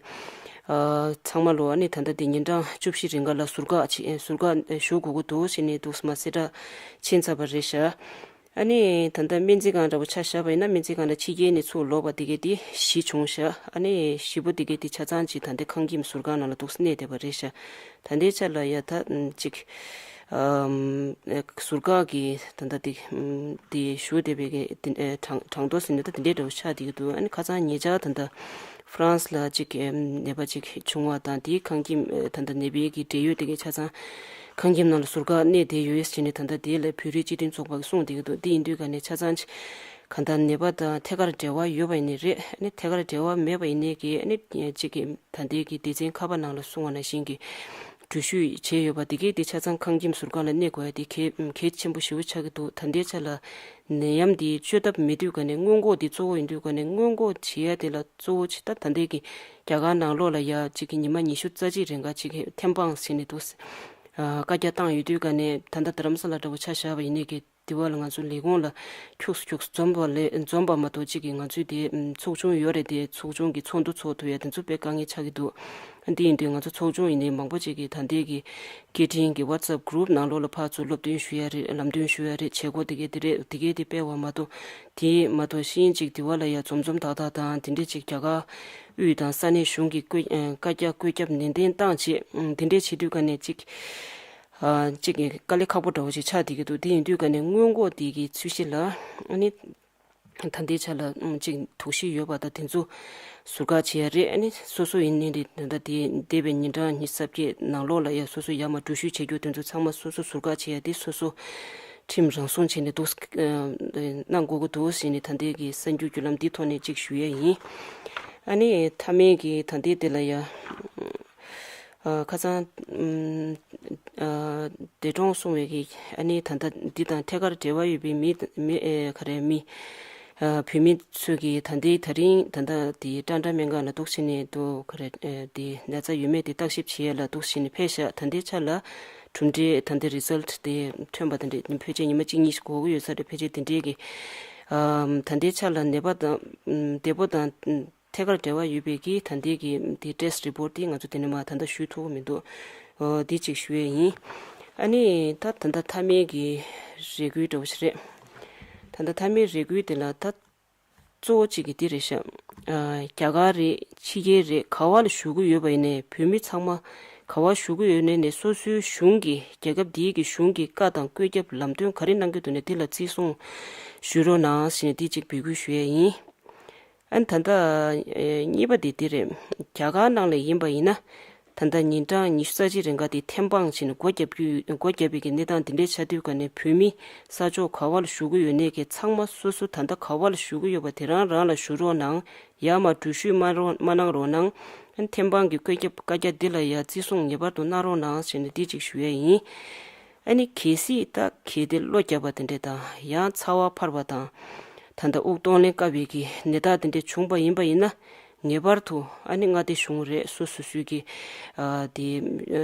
ཨ་ཚང་མ་ལོ་ཨ་ནི་ད་ལྟ་དེ་ཉིན་གྲངས་བཅུ་བཞི་རིང་ག་ལ་ཟུར་བཀག་བྱེད་ཟུར་བཀག་ཞུ་དགོས་ཀྱི་འདུག་ཟེར་ནས་འདུག་སེ་མར་གསལ་བསྒྲགས་ཕྱིན་ཚར་བ་རེད་ཤག་ཨ་ནི་ད་ལྟ་སྨན་རྩིས་ཁང་འདྲ་པོ་ཆ་བཞག་པ་ཡིན་ན་སྨན་རྩིས་ཁང་ལ་ཕྱི་རྒྱལ་ནས་ཚུར་ལོག་པ་དེ་གའི་དེ་བཞི་བྱུང་ཤག་ཨ་ནི་བཞི་པོ་དེ་གའི་དེ་ཆ་ཚང་ཅིག་ད་ལྟ་ཁང་ཁྱིམ་ཟུར་བཀག་ནང་ལ་འདུག་སེ་གནས་བསྡད་པ་རེད་ཤག་ད་ལྟའི་ཆ་ལ་ཡ་ད་ཅིག་ཨམ་ཟུར་བཀག་གི་ད་ལྟ་དེ་ཨམ་དེ་བཞུགས་བསྡད་པའི་གི་དེ་ཨ་གྲངས་གྲངས་ཐོ་ཟེར་ནས་ད་དེ་འདྲའི་འདྲ་པོ་ཆགས་བསྡད་ཀྱི་འདུག་ཨ་ནི་ཁ་སང་ཉེ་ཆར་ད་ལྟ་ཧྥ་རན་སི་ལ་ཅིག་ཨམ་ནད་པ་ཅིག་བྱུང་བ་དང་དེའི་ཁང་ཁྱིམ་ཨ་ད་ལྟ་ནད་པའི་གི་འབྲེལ་ཡོད་དེ་གའི་ཆ་ཚང་ཁང་ཁྱིམ་ནང་ལ་ཟུར་བཀག་གནས་བསྡད་ཡོད་ཟེར་ནས་ད་ལྟ་དེ་ལ་བོད་རིགས་སྤྱི་མཐུན་ཚོགས་པ་གིས་གསུངས་བསྡད་ཀྱི་འདུག་དེ་ཡིན་དུས་ག་ནས་ཆ་ཚང་གང་ལྟར་ནད་པ་དང་ཐད་ཀར་འབྲེལ་བ་ཡོད་པ་ཡིན་ནའི་རེད། ཨ་ནི་ཐད་ཀར་འབྲེལ་བ་མེད་པ་ཡིན་ནའི་གི་ཨ་ནི་གཅིག་གི་ད་ལྟའི་གི་སྡེ་ཚན་ཁ་པར་ནང་ལ་གསུངས་པ་ནང་བཞིན་གྱི་འགྲུལ་བཞུད་བྱས་ཡོད་པ་དེ་གས་དེ་ཆ་ཚང་ཁང་ཁྱིམ་ཟུར་བཀག་ལ་གནས་དགོས་ཡ་དེ་གལ་གལ་ཆེན་པོ་ཞེ་པོ་ཆགས་ཀྱི་འདུག་ད་ལྟའི་ཆ་ལ་ནད་ཡམས་འདི་བཅོས་ཐབས་མེད་དུས་ག་ནས་སྔོན་འགོག་འདི་གཙོ་བོ་ཡིན་དུས་ག་ནས་སྔོན་འགོག་བྱེད་ཡ་དེ་ལ་གཙོ་བོ་ཆེ་ད་ད་ལྟའི་གི་རྒྱ་གར་ནང་ལོགས་ལ་ཡ་གཅིག་གི་ཉི་མ་ཉི་ཤུ་རྩ་གཅིག་རིང་ག་གཅིག་གི་ཐེམ་སྤང་ཟེར་ནས་འདུག་ཨ་བཀའ་རྒྱ་བཏང་ཡོད་དུས་ག་ནས་ད་ལྟ་རྡ་རམ་ས་ལ་འདྲ་བོ་ཆ་བཞག་པ་ཡིན་ནའི་གི་དེ་བ་ལ་ང་ཚོ་ལས་ཁུངས་ལ་ཁྱུགས་སུ་ཁྱུགས་སུ་འཛོམས་པ་ལས་འཛོམས་པ་མ་གཏོགས་གཅིག་གིས་ང་ཚོའི་དེ་ཚོགས་ཆུང་ཡོད་རེད། དེ་ཚོགས་ཆུང་གི་ཚོགས་འདུ་ཚོགས་ཐུབ་ཡ་དེ་ཚོ་དཔེ་དཀའ་ངལ་ཆགས་ཀྱི་འདུག་འདི་ཡིན་དུས་ང་ཚོ་ཚོགས་ཆུང་ཡིན་ནའི་མང་པོ་ཅིག་གིས་ད་ལྟའི་གི་སྐད་འཕྲིན་གྱི་ཝ་ཊི་སི་ཨེབ་གུ་རུབ་ནང་ལོགས་ལ་ཕར་ཚུར་སློབ་སྟོན་ཞུ་ཡ་རེད། ལམ་སྟོན་ཞུ་ཡ་རེད། བྱེད་སྒོ་དེ་གའི་དེ་རེད། དེ་གའི་དེ་སྤེལ་བ་མ་གཏོགས་དེ་མ་གཏོགས་ཤེས་ཡོན་ཅིག་དེ་བ་ལ་ཡ་འཛོམས་འཛོམས་ཐག་ཐག་དང་དེ་འདྲས་ཅིག་རྒྱ་གར་དབུས་དང་ས་གནས་གཞུང་གི་བཀོད་བཀའ་རྒྱ་བཀོད་ཁྱབ་ནན་ཏན་བཏང་བྱས་དེ་འདྲས་བྱེད་དུས་ག་ནས་ཅིག་ཨ་གཅིག་གི་དཀའ་ལས་ཁག་པོ་འདྲ་བོ་ཞིག་ཆགས་བསྡད་ཀྱི་འདུག་དེ་ཡིན་དུས་ག་ནས་སྔོན་འགོག་དེ་གི་ཚུལ་གཞི་ལ་ཨ་ནི་ད་ལྟའི་ཆ་ལ་ཨམ་གཅིག་དོགས་གཞི་ཡོད་པ་དང་དེ་ཚོ་ཟུར་བཀག་བྱེད་ཡ་རེད། ཨ་ནི་སོ་སོ་ཡིན་ནའི་རེད། ད་ལྟ་དེ་འདས་པའི་ཉིན་གྲངས་ཉི་ཤུ་རྩ་བརྒྱད་ནང་ལོགས་ལ་ཡ་སོ་སོ་ཡར་མར་འགྲུལ་བཞུད་བྱེད་རྒྱུ་དེ་ཚོ་ཚང་མ་སོ་སོ་ཟུར་བཀག་བྱེད་ཡ་དེ་སོ་སོ་ཁྲིམས་རང་སྲུང་བྱས་ནས་འདུག་ཨ་གནང་དགོས་ཀྱི་འདུག་ཟེར་ནས་ད་ལྟའི་གི་གསར་འགྱུར་བརྒྱུད་ལམ་འདི་ཐོག་ནས་གཅིག་ཞུ་ཡ་ཡིན། ཨ་ནི་མཐའ་མའི་གི་ད་ལྟའི་དེ་ལ་ཡ། ཨ་ཁ་སང་ཨ་འདས་གྲོངས་སོང་བའི་གི་ཨ་ནི་ད་ལྟ་འདི་དང་ཐད་ཀར་འབྲེལ་བ་ཡོད་པའི་མི་མི་ཨེ་ག་རེ་མི་ཨ་བོད་མི་ཚོས་གི་ད་ལྟའི་ད་རིང་ད་ལྟ་དེ་ཀྲང་ཀྲང་སྨན་ཁང་ལ་འདུག་སེ་ནས་འདུག་ག་རེ་ཨེ་དེ་ན་ཚ་ཡོད་མེད་དེ་བརྟག་ཞིབ་བྱེད་ཡ་ལ་འདུག་སེ་ནས་ཕེབས་ཤག་ད་ལྟའི་ཆ་ལ་གྲུབ་འབྲས་ད་ལྟའི་རི་ཛལ་ཊི་དེ་ཐོན་པ་ད་ལྟ་ཕལ་ཆེར་ཉི་མ་གཅིག་གཉིས་ཤིག་འགོར་གི་ཡོད་ས་རེད། ཕལ་ཆེར་དེ་འདྲའི་གི་ཨ་ད་ལྟའི་ཆ་ལ་ནད་པ་དང་འདས་པོ་དང་ཐད་ཀར་འབྲེལ་བ་ཡོད་པའི་གི་ད་ལྟའི་གི་དེ་ཊེ་སི་ཊི་རི་པོར་ཊི་དེ་ང་ཚོ་དེ་ནས་མར་ད་ལྟ་ཞུ་ཐུབ་ཀྱི་མི་འདུག་འོ་འདི་གཅིག་ཞུ་ཡས་ཡིན། ཨ་ནི་ད་ད་ལྟ་མཐའ་མའི་གི་རེ་སྐུལ་འདྲ་བོ་ཞིག་རེད། ད་ལྟ་མཐའ་མའི་རེ་སྐུལ་དེ་ལ་ད་གཙོ་བོ་གཅིག་གི་འདི་རེད་ཤག་ཨ། རྒྱ་གར་རེད། ཕྱི་རྒྱལ་རེད། ག་བ་ལ་བཞུགས་ཀྱི་ཡོད་པ་ཡིན་ནའི་བོད་མི་ཚང་མ་ག་བ་བཞུགས་ཀྱི་ཡོད་ནའི་ནས་སོ་སོའི་གཞུང་གི་རྒྱལ་ཁབ་འདིའི་གི་གཞུང་གི་བཀའ་དང་བཀོད་ཁྱབ་ལམ་སྟོན་ག་རེ་གནང་གི་འདུག་ནས་འདི་ལ་བརྩི་སྲུང་ཞུ་རོགས་གནང་ཞེས་ནས་འདི་གཅིག་འབོད་སྐུལ་ཞུ་ཡས་ཡིན། ཨ་ནི་ད་ལྟ་ཨེ་གཉིས་པ་དེ་འདི་རེད། རྒྱ་གར་ནང་ལ་ཡིན་པ་ཡིན་ན། ད་ལྟ་ཉིན་གྲངས་ཉི་ཤུ་རྩ་གཅིག་རིང་ག་དེ་ཐེམ་སྤང་བྱས་ནས་སྒོ་རྒྱབ་རྒྱུ་སྒོ་རྒྱབ་པའི་གི་གནས་སྟངས་འདི་འདྲའི་ཆགས་དུས་ག་ནས་བོད་མི་ས་ཕྱོགས་ག་བ་ལ་བཞུགས་ཀྱི་ཡོད་ནའི་གི་ཚང་མ་སོ་སོ་ད་ལྟ་ག་བ་ལ་བཞུགས་ཀྱི་ཡོད་པ་དེ་རང་རང་ལ་བཞུགས་རོགས་གནང་། ཡར་མར་འགྲུལ་བཞུད་མ་རོགས་མ་གནང་རོགས་གནང་། ཨ་ནི་ཐེམ་སྤང་གི་བཀོད་ཁྱབ་བཀའ་རྒྱ་འདི་ལ་ཡ་བརྩི་སྲུང་ངེས་པར་དུ་གནང་རོགས་གནང་ཞེས་ནས་འདི་གཅིག་ཞུ་ཡས་ཡིན། ཨ་ནི་གལ་སྲིད་ད་གལ་ཏེ་གློ་བརྒྱབ་པ་དེ་འདྲས་དང་ཡང་ཚ་བ་འཕར་བ་དང་། ད་ལྟ་དབུགས་གཏོང་ལེན་དཀའ་བའི་གི་ནད་རྟགས་དེ་འདྲས་བྱུང་པ་ཡིན་པ་ཡིན་ན། ངེས་པར་དུ་ཨ་ནི་མངའ་སྡེ་གཞུང་རེད། སོ་སོ་སོའི་གི་ཨ་དེ་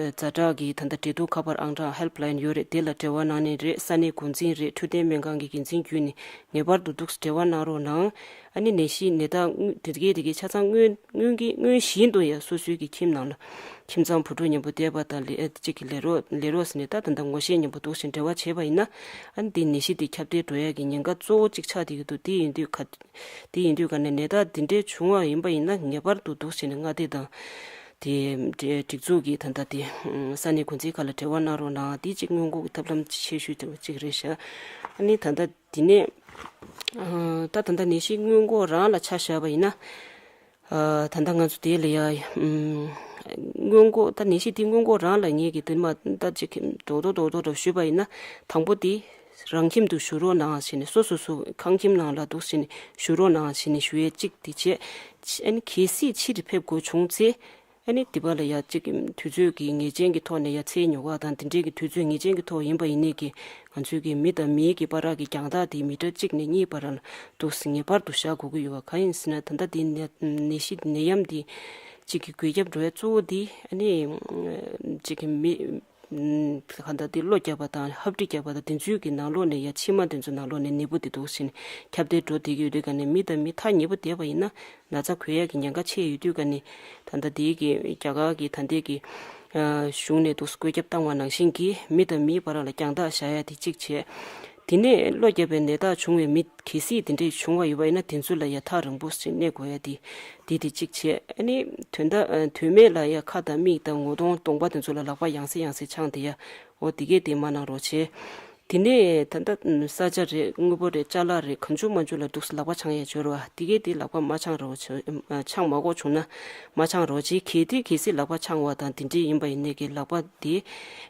ཛ་དྲག་གི་ད་ལྟ་འབྲེལ་གཏུག་ཁ་པར་ཨང་གྲངས་ཧེལ་པ་ལའིན་ཡོད་རེད། དེ་ལ་འབྲེལ་བ་གནང་ནི་རེད། ས་གནས་འགོ་འཛིན་རེད། འཕྲོད་བསྟེན་སྨན་ཁང་གི་འགན་འཛིན་བརྒྱུད་ནས་ངེས་པར་དུ་འདུག་སེ་འབྲེལ་བ་གནང་རོགས་གནང་། ཨ་ནི་ནད་གཞི་ནད་རྟགས་དངོས་དེ་གའི་དེ་གའི་ཆ་ཚང་སྔོན་སྔོན་གྱི་སྔོན་བཞིན་དུ་ཡང་སོ་སོའི་གི་ཁྱིམ་ནང་ལ་ཁྱིམ་ཚང་བུ་ཕྲུག་མཉམ་པོ་བསྡད་པ་དང་ལས་གཅིག་གི་ལས་རོགས་ལས་རོགས་ཟེར་ནས་ད་ད་ལྟ་ངོ་ཤེས་མཉམ་པོ་འདུག་ཞིང་འབྲེལ་བ་བྱས་པ་ཡིན་ན། ཨ་ནི་དེ་ནད་གཞི་དེ་ཁྱབ་གདལ་འགྲོ་ཡ་གི་ཉེན་ཁ་གཙོ་བོ་གཅིག་ཆགས་བསྡད་ཀྱི་འདུག་དེ་ཡིན་དུས་ག་དེ་ཡིན་དུས་ག་ནས་ནད་རྟགས་འདི་འདྲའི་བྱུང་བ་ཡིན་པ་ཡིན་ན་ངེས་པར་དུ་འདུག་ཞིང་མངའ་སྡེ་དང་དེ་སྒྲིག་འཛུགས་ཀྱི་ད་ལྟ་དེ་ས་གནས་འགོ་འཛིན་ཁག་ལ་འབྲེལ་བ་གནང་རོགས་གནང་། དེ་གཅིག་སྔོན་འགོག་གི་ཐབས་ལམ་ཆེ་ཤོས་དེ་གཅིག་རེད་ཤག་ཨ་ནི་ད་ལྟ། དེ་ནས་ད་ད་ལྟ་ནད་གཞི་སྔོན་འགོག་རང་ལ་ཆ་བཞག་པ་ཡིན་ན། ད་ལྟ་ང་ཚོ་དེ་ལ་ཡ་སྔོན་འགོག་ད་ནད་གཞི་དེ་སྔོན་འགོག་རང་ལ་ངེད་ཀྱི་དེ་མ་ད་ཅིག་རྡོག་རྡོག་རྡོག་རྡོག་རྡོག་ཞུས་པ་ཡིན་ན། དང་པོ་དེ་རང་ཁྱིམ་དུ་བཞུགས་རོགས་གནང་ཞེས་ནས་སོ་སོ་སོ་ཁང་ཁྱིམ་ནང་ལ་འདུག་ཞེས་ནས་བཞུགས་རོགས་གནང་ཞེས་ནས་ཞུ་ཡས་གཅིག་དེ་བྱས། ཨ་ནི་གལ་སྲིད་ཕྱིར་ཕེབས་དགོས་བྱུང་ཚེ། ཨ་ནི་འདི་པ་ལ་ཡ་གཅིག་དུས་ཚོད་ཀྱི་ངེས་ཅན་གྱི་ཐོག་ནས་ཡ་ཚལ་ཉོ་ག་དང་དེ་འདྲའི་གི་དུས་ཚོད་ངེས་ཅན་གྱི་ཐོག་ཡིན་པ་ཡིན་ནའི་གི་ང་ཚོའི་གི་མི་དང་མིའི་གི་བར་གྱི་རྒྱང་ཐག་དེ་མི་ཊར་གཅིག་ནས་གཉིས་བར་ལ་འདུག་སེ་ངེས་པར་དུ་བཞག་དགོས་ཀྱི་ཡོད་པ་གང་ཡིན་ཟེར་ན། ད་ལྟ་དེ་ནད་ནད་གཞི་ནད་ཡམས་དེ་གཅིག་གི་འགོས་ཁྱབ་འགྲོ་ཡ་གཙོ་བོ་དེ་ཨ་ནི་གཅིག་གི་མི་གང་ལྟར་དེ་གློ་བརྒྱབ་པ་དང་ཧབ་སྦྲིད་བརྒྱབ་པ་དང་དེ་ཚོའི་གི་ནང་ལོགས་ནས་ཡ་ཕྱི་མ་དེ་ཚོའི་ནང་ལོགས་ནས་ནད་འབུ་དེ་འདུག་སེ་ཁྱབ་གདལ་འགྲོ་བསྡད་ཀྱི་ཡོད་དུས་ག་ནས་མི་དང་མི་ཐག་ཉེ་པོ་བསྡད་པ་ཡིན་ན། ན་ཚ་འགོས་ཡག་གི་ཉེན་ཁ་ཆེ་ཡོད་དུས་ཀ་ནི། ད་ལྟ་དེའི་གི་རྒྱ་གར་གི་ད་ལྟའི་གི་གཞུང་ནས་འདུག་བཀོད་ཁྱབ་བཏང་བ་ནང་བཞིན་གྱི་མི་དང་མིའི་བར་ལ་རྒྱང་ཐག་བཞག་ཡ་དེ་གཅིག་བྱས། དེ་ནས་གློ་བརྒྱབ་པའི་ནད་རྟགས་བྱུང་བའི་མི་གལ་སྲིད་དེ་འདྲས་བྱུང་བ་ཡོད་པ་ཡིན་ན་དེ་ཚོ་ལ་ཡ་ཐག་རིང་པོ་ཞིག་གནས་དགོས་ཡ་དེ་དེ་དེ་གཅིག་བྱས། ཨ་ནི་དོན་དག་དོན་མེད་ལ་ཡ་ཁ་དང་མིག་དང་ངོ་གདོང་གདོང་པ་དེ་ཚོ་ལ་ལག་པ་ཡང་སེ་ཡང་སེ་འཆང་དེ་ཡ་འོ་དེ་གས་དེ་མ་གནང་རོགས་བྱས། དེ་ནས་ད་ལྟ་ས་ཆ་རེད། དངོས་པོ་རེད། ཅ་ལག་རེད། གང་བྱུང་མང་བྱུང་ལ་འདུག་སེ་ལག་པ་འཆང་ཡ་འབྱོར་བ་དེ་གས་དེ་ལག་པ་མ་འཆང་རོགས་བྱོས། འཆང་མ་དགོས་བྱུང་ན་མ་འཆང་རོགས་བྱེད། གལ་ཏེ་གལ་སྲིད་ལག་པ་འཆང་བ་དང་དེ་འདྲས་ཡིན་པ་ཡིན་ནའི་གི་ལག་པ་དེ་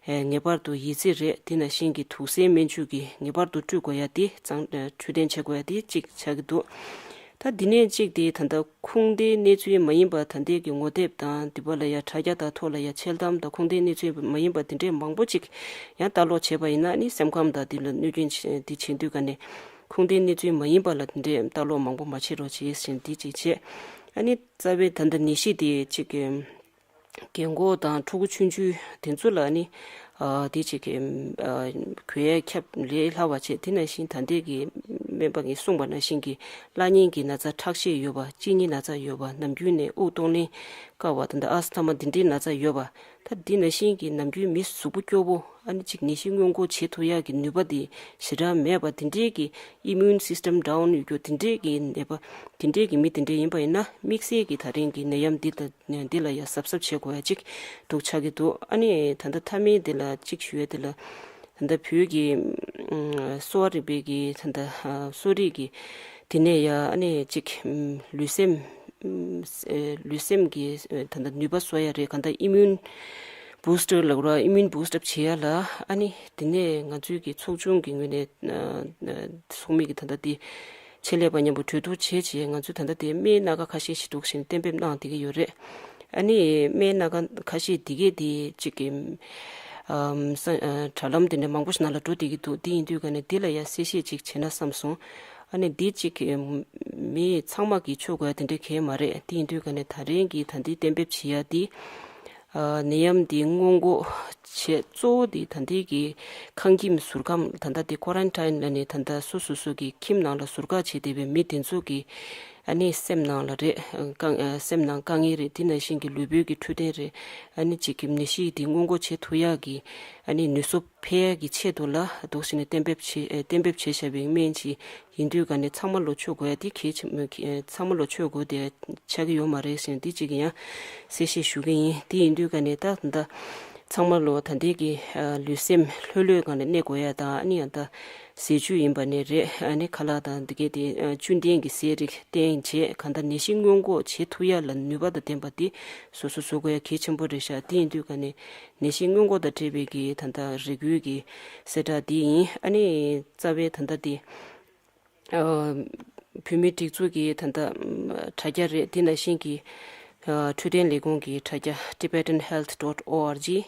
ངེས་པར་དུ་ཡི་ཙི་རེད། དེ་ནང་བཞིན་གྱི་དུག་སེལ་སྨན་ཆུ་གི་ངེས་པར་དུ་བཀྲུ་དགོས་ཡ་དེ་གཙང་འཕྲོད་བསྟེན་བྱེད་དགོས་ཡ་དེ་གཅིག་ཆགས་ཀྱི་འདུག་ད་འདི་ནས་གཅིག་དེ་ད་ལྟ་ཁུངས་ལྡན་གནས་ཚུལ་མ་ཡིན་པ་ད་ལྟའི་གི་ངོ་དེབ་དང་འདི་པ་ལ་ཡ་དྲ་རྒྱ་དང་ཐོག་ལ་ཡ་འཆལ་གཏམ་དང་ཁུངས་ལྡན་གནས་ཚུལ་མ་ཡིན་པ་དེ་འདྲས་མང་པོ་ཅིག་ཡང་ལྟ་ཀློག་བྱས་པ་ཡིན་ན་ནི་སེམས་ཁམས་དང་འདི་ལ་གནོད་སྐྱོན་ཆེ་འདི་བྱེད་དུས་ག་ནས་ཁུངས་ལྡན་གནས་ཚུལ་མ་ཡིན་པ་ལ་དེ་འདྲས་ལྟ་ཀློག་མང་པོ་མ་བྱེད་རོགས་བྱེད་ཟེར་འདི་གཅིག་བྱས། ཨ་ནི་རྩ་བའི་ད་ལྟ་ནད་གཞི་དེ་གཅིག་གི་རྒན་གོག་དང་ཕྲུ་གུ་ཆུང་ཆུང་དེ་ཚོ་ལ་ནི། ཨ་དེ་བྱེད་ཀྱི་ཨ་གོ་ཡ་ཁྱབ་ལས་སླ་བ་བྱེད། དེ་ནང་བཞིན་ད་ལྟའི་གི་སྨན་པ་གིས་གསུངས་པ་ནང་བཞིན་གྱི་བརླ་གཉན་གྱི་ན་ཚ་ཁྲག་ཤེད་ཡོད་པ། གཅིན་སྙི་ན་ཚ་ཡོད་པ། ནམ་རྒྱུན་ནས་དབུགས་གཏོང་ལེན་དཀའ་བ། ད་ལྟ་ཨ་སི་ཐ་མ་འདི་འདྲའི་ན་ཚ་ཡོད་པ། ད་འདི་ནང་བཞིན་གྱི་ནམ་རྒྱུན་མི་གཟུགས་པོ་སྐྱོ་བོ། ཨ་ནི་གཅིག་ནད་གཞི་སྔོན་འགོག་བྱེད་ཐུབ་ཡག་གི་ནུས་པ་དེ་ཞེ་དྲག་མེད་པ། དེ་འདྲའི་གི་ཨི་མིའུན་སིས་ཊམ་ཌའུན་ཡོད་རྒྱུ་དེ་འདྲའི་གི་ནད་པ་དེ་འདྲའི་གི་མི་དེ་འདྲ་ཡིན་པ་ཡིན་ན་དམིགས་བསལ་གྱི་ད་རིང་གི་ནད་ཡམས་འདི་ལ་འདི་ལ་ཡ་གཟབ་གཟབ་བྱེད་དགོས་ཡ་གཅིག་འདུག་ཆགས་ཀྱི་འདུག་ཨ་ནི་ད་ལྟ་མཐའ་མའི་འདི་ལ་གཅིག་ཞུ་ཡ་འདི་ལ་ད་ལྟ་བོད་ཀྱི་ཨ་གསོ་བ་རིག་པའི་གི་ད་ལྟ་ཨ་གསོ་རིག་གི་དེ་ནས་ཡ་ཨ་ནི་གཅིག་ཨ་ལུས་སེམས་ཨ་ལུས་སེམས་ཀྱི་ཨ་ད་ལྟ་ནུས་པ་གསོ་ཡ་རེད། གང་ལྟར་ཨི་མིའུན་བུ་སི་ཊར་ལབ་ར། ཨི་མིའུན་བུ་སི་ཊི་ཨབ་བྱེད་ཡ་ལ་ཨ་ནི་དེ་ནས་ང་ཚོའི་གི་ཚོགས་ཆུང་གི་ངོས་ནས་ཨ་ཨ་ཚོགས་མི་གི་ད་ལྟ་དེ་ཆེད་ལས་པ་མཉམ་པོ་གྲོས་བསྡུར་བྱས་བྱས་ང་ཚོས་ད་ལྟ་དེ་སྨན་སྣ་ཁ་ཁ་ཤས་ཤིག་འདུག་བཞིན་གཏན་འབེབས་གནང་བསྡད་ཀྱི་ཡོད་རེད། ཨ་ནི་སྨན་སྣ་ཁ་ཁ་ཤས་འདི་གས་དེ་གཅིག་གི་ཨམ་ས་ཨ་དྲ་ལམ་དེ་འདྲ་མང་པོ་ཞིག་ནང་ལ་འགྲོ་བསྡད་ཀྱི་འདུག་དེ་ཡིན་དུས་ག་ནས་འདི་ལ་ཡ་གསལ་བཤད་ཅིག་བྱས་ན་བསམ་སོང་། ཨ་ནི་འདི་གཅིག་གི་མི་ཚང་མ་གིས་ཆོག་དགོས་དེ་འདྲ་གང་ཡང་མ་རེད། དེ་ཡིན་དུས་ག་ནས་ད་རིང་གི་ད་འདི་གཏན་འབེབས་བྱེད་ཡ་འདི། ཨ་ནད་ཡམས་འདི་སྔོན་འགོག་བྱེད་གཙོ་བོ་འདི་ད་ལྟའི་གི་ཁང་ཁྱིམ་ཟུར་ཁང་ད་ལྟ་འདི་ཀོ་རན་ཊིན་ལ་ནི་ད་ལྟ་སོ་སོ་སོ་གི་ཁྱིམ་ནང་ལ་ཟུར་བཀག་བྱས་བསྡད་པའི་མི་དེ་ཚོ་གི་ ཨ་ནི་སེམས་ནང་ལ་རེད། དཀའ་ཨ་སེམས་ནང་དཀའ་ངལ་རེད། དེ་ནང་བཞིན་གྱི་ལུས་པོའི་གི་འཕྲོད་བསྟེན་རེད། ཨ་ནི་གཅིག་གི་ནད་གཞི་དེ་སྔོན་འགོག་བྱེད་ཐུབ་ཡག་གི་ཨ་ནི་ནུས་གསོ་འཕེལ་ཡག་གི་ཆེད་དུ་ལ་འདུག་སེ་ནས་གཏན་འབེབས་བྱེད་ཨ་གཏན་འབེབས་བྱས་བཞག་པའི་སྨན་ཅིག་ཡིན་དུས་ག་ནས་ཚང་མ་ལོ་མཆོད་དགོས་ཡ་དེ་གལ་ཆེན་པོ་གི་ཨ་ཚང་མ་ལོ་མཆོད་དགོས་དེ་ཆགས་ཀྱི་ཡོད་མ་རེད་ཟེར་ནས་དེ་གཅིག་གི་ཡང་གསལ་བཤད་ཞུ་གི་ཡིན། དེ་ཡིན་དུས་ག་ནས་ད་ད་ཚང་མ་ལོ་ད་ལྟའི་གི་ཨ་ལུས་སེམས་ལྷོད་ལྷོད་སྒང་ནས་གནས་དགོས་ཡ་དང་ཨ་ནི་ཡང་ད་ཟས་བཅུད་ཡིན་པ་ནས་རེད། ཨ་ནི་ཁ་ལག་དང་འདི་གས་དེ་ཨ་བཅུད་ལྡན་གྱི་ཟས་རིགས་བསྟེན་བྱས་གང་ལྟར་ནད་གཞི་སྔོན་འགོག་བྱེད་ཐུབ་ཡ་ལ་ནུས་པ་དང་ལྡན་པ་དེ་སོ་སོ་བཟོ་དགོས་ཡ་གལ་ཆེན་པོ་རེད་ཤག་དེ་ཡིན་དུས་ག་ནས་ནད་གཞི་སྔོན་འགོག་དང་འབྲེལ་བའི་གི་ད་ལྟ་རེ་སྐུལ་གྱི་གསལ་བསྒྲགས་འདི་ཡིན། ཨ་ནི་རྩ་བའི་ད་ལྟ་དེ་ཨ་བོད་མིའི་སྒྲིག་འཛུགས་ཀྱི་ད་ལྟ་དྲ་རྒྱ་རེད། དེ་ནང་བཞིན་གྱི་ཨ་འཕྲོད་བསྟེན་ལས་ཁུངས་ཀྱི་དྲ་རྒྱ་Tibetan Health dot org།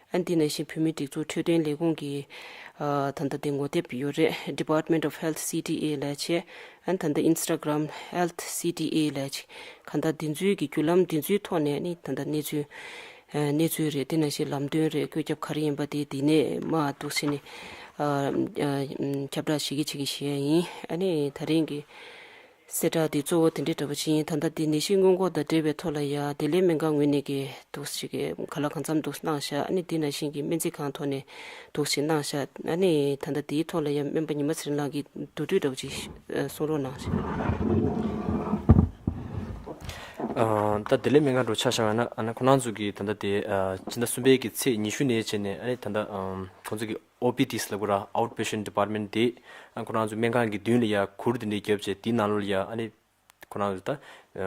ཨ་ནི་དེ་ནང་བཞིན་བོད་མིའི་སྒྲིག་འཛུགས་འཕྲོད་བསྟེན་ལས་ཁུངས་ཀྱི་ཨ་ད་ལྟ་དེ་ངོ་དེབ་ཡོད་རེད། Department of Health C T A ལབ་བྱས། ཨ་ནི་ད་ལྟ་Instagram Health C T A ལབ་བྱས། གང་ལྟར་དེ་ཚོའི་གི་བརྒྱུད་ལམ་དེ་ཚོའི་ཐོག་ནས་ནི་ད་ལྟ་གནས་ཚུལ་ཨ་གནས་ཚུལ་རེད། དེ་ནང་བཞིན་ལམ་སྟོན་རེད། བཀོད་ཁྱབ་ག་རེ་ཡིན་པ་དེ་དེ་ནས་མར་འདུག་སེ་ནས་ཨ་ཨ་ཁྱབ་བསྒྲགས་བྱེད་ཀྱི་བྱེད་ཀྱི་བྱེད་ཡ་ཡིན། ཨ་ནི་ད་རིང་གི་གསལ་བསྒྲགས་འདི་གཙོ་བོ་དེ་འདྲའི་འདྲ་པོ་ཅིག་ཡིན། ད་ལྟ་འདི་ནད་གཞི་སྔོན་འགོག་དང་འབྲེལ་བའི་ཐོག་ལ་ཡ་བདེ་ལེགས་སྨན་ཁང་ངོས་ནས་ཀྱི་འདུག་ཅིག་གི་ག་ལ་གང་འཚམ་འདུག་གནང་ཤག་ཨ་ནི་འདི་ནང་བཞིན་གྱི་སྨན་རྩིས་ཁང་ཐོག་ནས་འདུག་ཅིག་གནང་ཤག་ཨ་ནི་ད་ལྟ་འདིའི་ཐོག་ལ་ཡ་སྨན་པ་ཉི་མ་ཚེ་རིང་ལགས་ཀྱིས་མདོར་བསྡུས་འདྲ་པོ་ཅིག་གསུང་རོགས་གནང་ཤག་ཨ་ད་བདེ་ལེགས་སྨན་ཁང་འགྲོ་ཆ་བཞག་པ་ན་ཨ་ནི་ཁོ་རང་ཚོ་གི་ད་ལྟ་དེ་ཨ་ཕྱི་ཟླ་གསུམ་པའི་གི་ཚེས་ཉི་ཤུ་ནས་བྱས་ནས་ཨ་ནི་ད་ལྟ་ཨ་ཁོང་ཚོ་གི་ཨོ་པི་ཌི་ལབ་དགོས་ར། Outpatient Department དེ་ཨ་ཁོ་རང་ཚོ་སྨན་ཁང་གི་མདུན་ལ་ཡ་གུར་དེ་འདྲས་བརྒྱབ་བྱས་དེའི་ནང་ལོགས་ལ་ཡ་ཨ་ནི་ཁོ་རང་ཚོ་ད་ཨ་